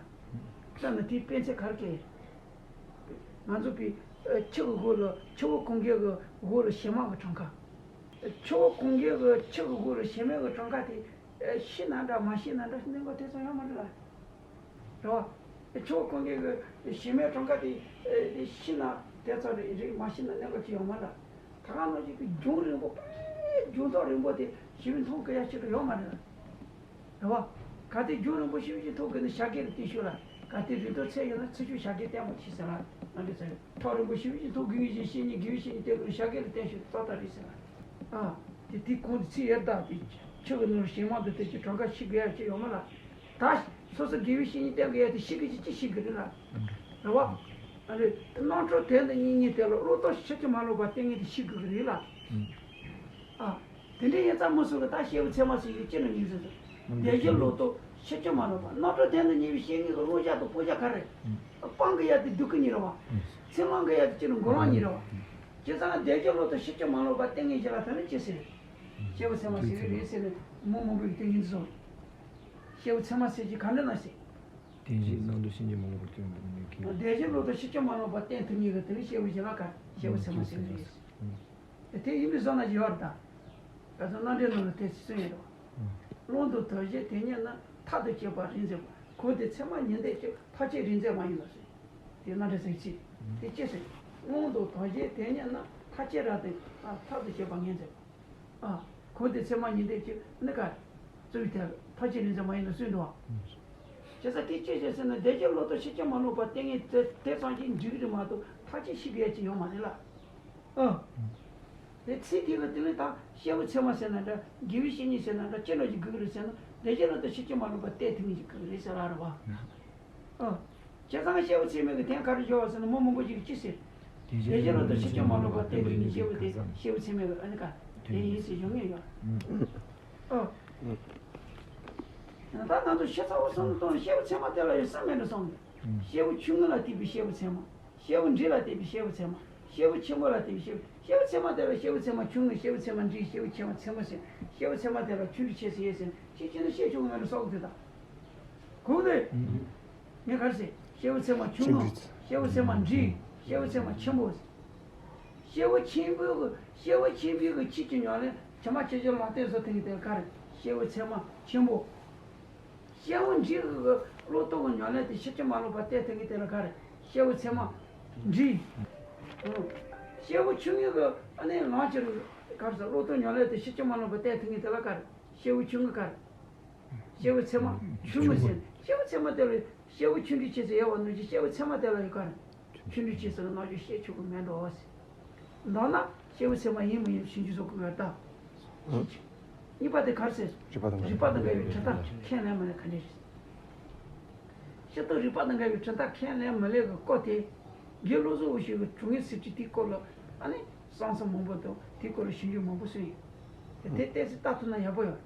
ད་ནི་དེའི་དཔེ་མཚོན་ག་རེ་བཀལ་ཡོད། ང་ཚོ་པའི་ཆུ་གི་འོག་ལ་ཆུ་བོ་གངྒཱའི་གི་འོག་ལ་བྱེ་མ་གི་གྲངས་ཀ། ཆུ་བོ་གངྒཱའི་གི་ཆུ་གི་འོག་ལ་བྱེ་མའི་གི་གྲངས་ཀ་དེ་ཤི་ན་འདྲ་མ་ཤི་ན་འདྲ་གནས་སྐབས་དེ་ཙམ་ཡོད་མ་རེད་ལ། རེད་བ། ཆུ་བོ་གངྒཱའི་གི་བྱེ་མའི་གྲངས་ཀ་དེ་དེ་ཤི་ན་དེ་ཙམ་རེད་རེད་མ་ཤི་ན་གནས་སྐབས་ཅིག་ཡོད་མ་རེད། ད་ག་ནང་བཞིན་གི་རྒྱུན་རིང་པོ་དཔེ་རྒྱུན་ཐོག་རིང་པོ་དེ་ཞི་བའི་མཐོང་གི་ཡ་ཆེད་དུ་ཡོད་མ་རེད། རེད་བ། གལ་ཏེ་རྒྱུན་རིང་པོ་ཞི་བའི་མཐོང་དགོས་ན་བྱ་དགའ་ལ་བརྟེན་ཤོག་ལ། གལ་ཏེ་རིགས་དོགས་ཚད་ཡོད་ན་ཚེ་ཆུང་བྱ་དགའ་བརྟེན་པ་མཆིས་ཟེར་ལ། ང་འདྲི་ཚར་ཡོད། ཐག་རིང་པོ་ཞི་བའི་མཐོང་དགེ་བའི་བཤེས་གཉེན་དགེ་བའི་བཤེས་གཉེན་བསྟེན་དགོས་ན་བྱ་དགའ་ལ་བརྟེན་ཤོག་ཏག་ཏག་རེད་ཟེར་ལ། ཨ། དེ་དེ་གོང་དུ་ཚིག་ཡར་བཏགས་ཏེ། ཆུ་གི་ནང་ལ་བྱེ་མ་དང་དེ་ཚོའི་གྲངས་ཀ་ཤི་དགོས་ཡ་ཅིག་ཡོད་མ་ལ། ད་སོ་སོ་དགེ་བའི་བཤེས་གཉེན་བསྟེན་དགོས་ཡ་དེ་ཤི་དགོས་ཀྱི་ཅི་ཤི་དགོས་རེད་ལ། རེད་བ། ཨ་རེ། རྣམ་གྲོལ་དོན་དུ་གཉེར་མཁན་དེ་ལ་བློ་ལྡོག་ཕྱིན་ཅི་མ་ལོག་པར་བསྟེན་མཁན་དེ་ཤི་དགོས་ཀྱི་རེད་ལ། ཨ། དེ་འདྲའི་ཡིན་ཙང་མི་སུ་གིས་ད་སྐྱེས་བུ་ཚད་མ་ཟེར་གྱི་ཅི་ནས་ཡིན་ཟེར་ན། བདེ་སྐྱིད་བློ་ལྡོག་ཕྱིན་ཅི་མ་ལོག་པར། རྣམ་གྲོལ་དོན་དུ་གཉེར་བའི་བཤེས་གཉེན་གྱི་བསླབ་བྱ་དང་སྤོབས་བྱ་ག་རེ། སྤང་གི་ཡ་དེ་སྡུག་གི་གཉེར་བ། ཚུར་བླང་གི་ཡ་དེ་ཅི་ནས་མགོ་ལོག་གཉེར་བ། བྱས་ཙང་བདེ་སྐྱིད་བློ་ལྡོག་ཕྱིན་ཅི་མ་ལོག་པར་བསྟེན་མཁན་ཞིག་ལ་དོན་ནི་ཅི་ཟེར། སྐྱེས་བུ་ཚད་མ་ཟེར་གྱི་རེད་ཟེར་ནས་མི་མང་པོས་དེ་ཡིན་ཟེར། སྐྱེས་བུ་ཚད་མ་ཟེར་གྱི་ག་འདྲ་ན་ཟེར། དེ་བཞིན་རྣམ་གྲོལ་ཕྱིན་ཅི་མ་ལོག་པར་སྟོན་པའི་ཉིད་ཀྱིས། བདེ་སྐྱིད་བློ་ལྡོག་ཕྱིན་ཅི་མ་ལོག་པར་བསྟེན་ཐུབ་མཁན་གྱི་དེ་ནི་སྐྱེས་བུ་ཞིག་ལ་ག་སྐྱེས་བུ་ཚད་མ་ཟེར་གྱི་རེད། དེ་ཡིན་པའི་བཟོ་ན་ཅི་ཡོད་རེད་ད། ད་ཚོ་རྣམ་འགྲེལ་ནང་ལ་དེ་གསུངས་ཡོད་རེད་བ། ཀློང་དུ་དོན་གཞན་དེ་རྙེད་ན་ཐར་དུ་གྱུར་པ་རིག་འཛིན་པ། གོ་དེ་ཚད་མ་ཉིད་འདོད་ཀྱི་ཐར་བྱེད་རིག་འཛིན་མ་ཡིན་ནོ་ཟེར། དེ་རྣམ་འགྲེལ་ཟེར་ཅི། དེ་ཅི་ཟེར། ཀློང་དུ་དོན་གཞན་དེ་རྙེད་ན་ཐར་བྱེད་རབ་ཏུ་ཐར་དུ་གྱུར་པ་ངེས་འཛིན་པ། ཨ། གོ་དེ་ཚད་མ་ཉིད་འདོད་ཀྱི་ནི་ག། རྩོད་པའི་ཐལ་ཐག་ཆོད་རིག་འཛིན་མ་ཡིན་ནོ་གསུངས་འདུག་བ། བྱས་ཙང་དེ་ཅི་བྱས་ཟེར་ན་བདེ་སྐྱིད་བློ་ལྡོག་ཕྱིན་ཅི་མ་ལོག་པར་བསྟེན་མཁན་དེ་དེ་ཙམ་གྱིས་འགྲིག་གི་རེད་མ་གཏོགས་ཐག་ཆོད་ཤེས་དགོས་ཡ་ཅིག་ཡོད་མ་རེད་ལ། ཨ། དེ་ཚིག་དེ་གི་དེ་ལས་ད་སྐྱེས་བུ་ཚད་མ་ཟེར་ན་འདྲ་དགེ་བའི་བཤེས་གཉེན་ཟེར་ན་འདྲ་ཅི་འདྲ་ཞིག་དགོས་ཀྱི་རེད་ཟེར་ན་བདེ་སྐྱིད་བློ་ལྡོག་ཕྱིན་ཅི་མ་ལོག་པར་བསྟེན་ཐུབ་མཁན་ཞིག་དགོས་ཀྱི་རེད་ཟེར་ལ་རེད་བ། ཨ། བྱས་ཙང་སྐྱེས་བུ་ཚད་མའི་གི་དོན་ག་རེ་སྦྱོར་བ་ཟེར་ན་མི་མང་པོ་ཅིག་གིས་ཅི་ཟེར། བདེ་སྐྱིད་བློ་ལྡོག་ཕྱིན་ཅི་མ་ལོག་པར་བསྟེན་ཐུབ་མཁན་སྐྱེས་བུ་དེ་སྐྱེས་བུ་ཚད་མའི་གི་ཨ་ནི་ཀ་དེ་ཡིན་ཟེར་སྦྱོར་མཁན་ཡོད། ཨ། ད་ང་ཚོ་ཤི་ཚར་བ་སོང་དུས་སྐྱེས་བུ་ཚད་མ་དེ་ལ་ཡང་བསམ་མེད་དུ་སོང་། སྐྱེས་བུ་ཆུང་ངུ་ལ་བརྟེན་པའི་སྐྱེས་བུ་ཚད་མ། སྐྱེས་བུ་འབྲིང་ལ་བརྟེན་པའི་སྐྱེས་བུ་ཚད་མ། སྐྱེས་བུ་ཆེན་པོ་ལ་བརྟེན་པའི་སྐྱེས་བུ། སྐྱེས་བུ་ཚད་མ་དེ་ལ་སྐྱེས་བུ་ཚད་མ་ཆུང་ངུ། སྐྱེས་བུ་ཚད་མ་འབྲིང་། སྐྱེས་བུ་ཆེན་པོ་ཚད་མ་ཟེར། སྐྱེས་བུ་ཚད་མ་དེ་ལ་ཆུང་འབྲིང་ཆེ་ཟེར་ཡོད་ཟེར། ཅིག་བྱས་ན་སྐྱེས་ཆུང་ངུ་མེད་པར་སོང་དུས་དང་། གོང་ནས། ངས་ག་རེ་ཟེར། སྐྱེས་བུ་ཚད་མ་ཆུང་ངུ། སྐྱེས་བུ་ཚད་མ་འབྲིང་། སྐྱེས་བུ་ཚད་མ་ཆེན་པོ་ཟེར། སྐྱེས་བུ་ཆེན་པོའི་གི་སྐྱེས་བུ་ཆེན་པོའི་གི་ཆོས་ཀྱི་ཉམས་ལེན་ཇི་མ་ཇི་བཞིན་ལ་བརྟེན་སོ་ཐུབ་མཁན་དེ་ལ་ག་རེ། སྐྱེས་བུ་ཚད་མ་ཆེན་པོ། སྐྱེས་བུ་འབྲིང་གི་བློ་ལྡོག་གི་ཉམས་ལེན་དེ་ཕྱིན་ཅི་མ་ལོག་པར་བསྟེན་ཐུབ་མཁན་དེ་ལ་ག་རེ། སྐྱེས་བུ་ཚད་མ་འབྲིང་། ཨང་། སྐྱེས་བུ་ཆུང་ངུ་གི་ཨ་ནི་ལམ་ཁྱེར་ག་རེ་ཟེར། བློ་ལྡོག་ཉམས་ལེན་དེ་ཕྱིན་ཅི་མ་ལོག་པར་བསྟེན་ཐུབ་མཁན་དེ་ལ་ག་རེ། སྐྱེས་བུ་ཆུང་ངུ་ག་རེ། སྐྱེས་བུ་ཚད་མ་ཆུང་ངུ་ཟེར། སྐྱེས་བུ་ཚད་མ་དེ་ལ་སྐྱེས་བུ་ཆུང་འབྲིང་ཆེ་ཟེར་ཡོད་པ་ནང་བཞིན་སྐྱེས་བུ་ཚད་མ་དེ་ལ་ཡང་ག་རེ། ཆུང་འབྲིང་ཆེ་ཟེར་གི་རྣམ་འགྱུར་བཤད་ཆོག་གི་མེད་འགྲོ་ཟེར། མདོར་ན་སྐྱེས་བུ་ཚད་མ་ཡིན་མི་ཡིན་ཞིབ་འཇུག་བཟོ་དགོས་པ་དང་། གཉིས་པ་དེ་ག་རེ་ཟེར། རིགས་པ་དང་འགལ་བའི་འགྲན་ཟླ་ཁས་ལེན་མི་ལེན་ག་འདྲ་རེད། སྤྱིར་བཏང་རིགས་པ་དང་འགལ་བའི་འགྲན་ཟླ་ཁས་ལེན་མི་ལེན་གི་སྐོར་དེ། དགེ་བློ་བཟང་འུ་ཆོས་གི་དྲང་ངེས་ཟེར་གྱི་དེའི་སྐོར་ལ་ཨ་ནི་བསམ་ཚུལ་མང་པོ་དང་དེའི་སྐོར་ལ་ཞིབ་འཇུག་མང་པོ་གསུངས་ཡོད། དེ་ཏོག་ཙམ་ལྟ་ཐུབ་ན་ཡག་པོ་ཡོད།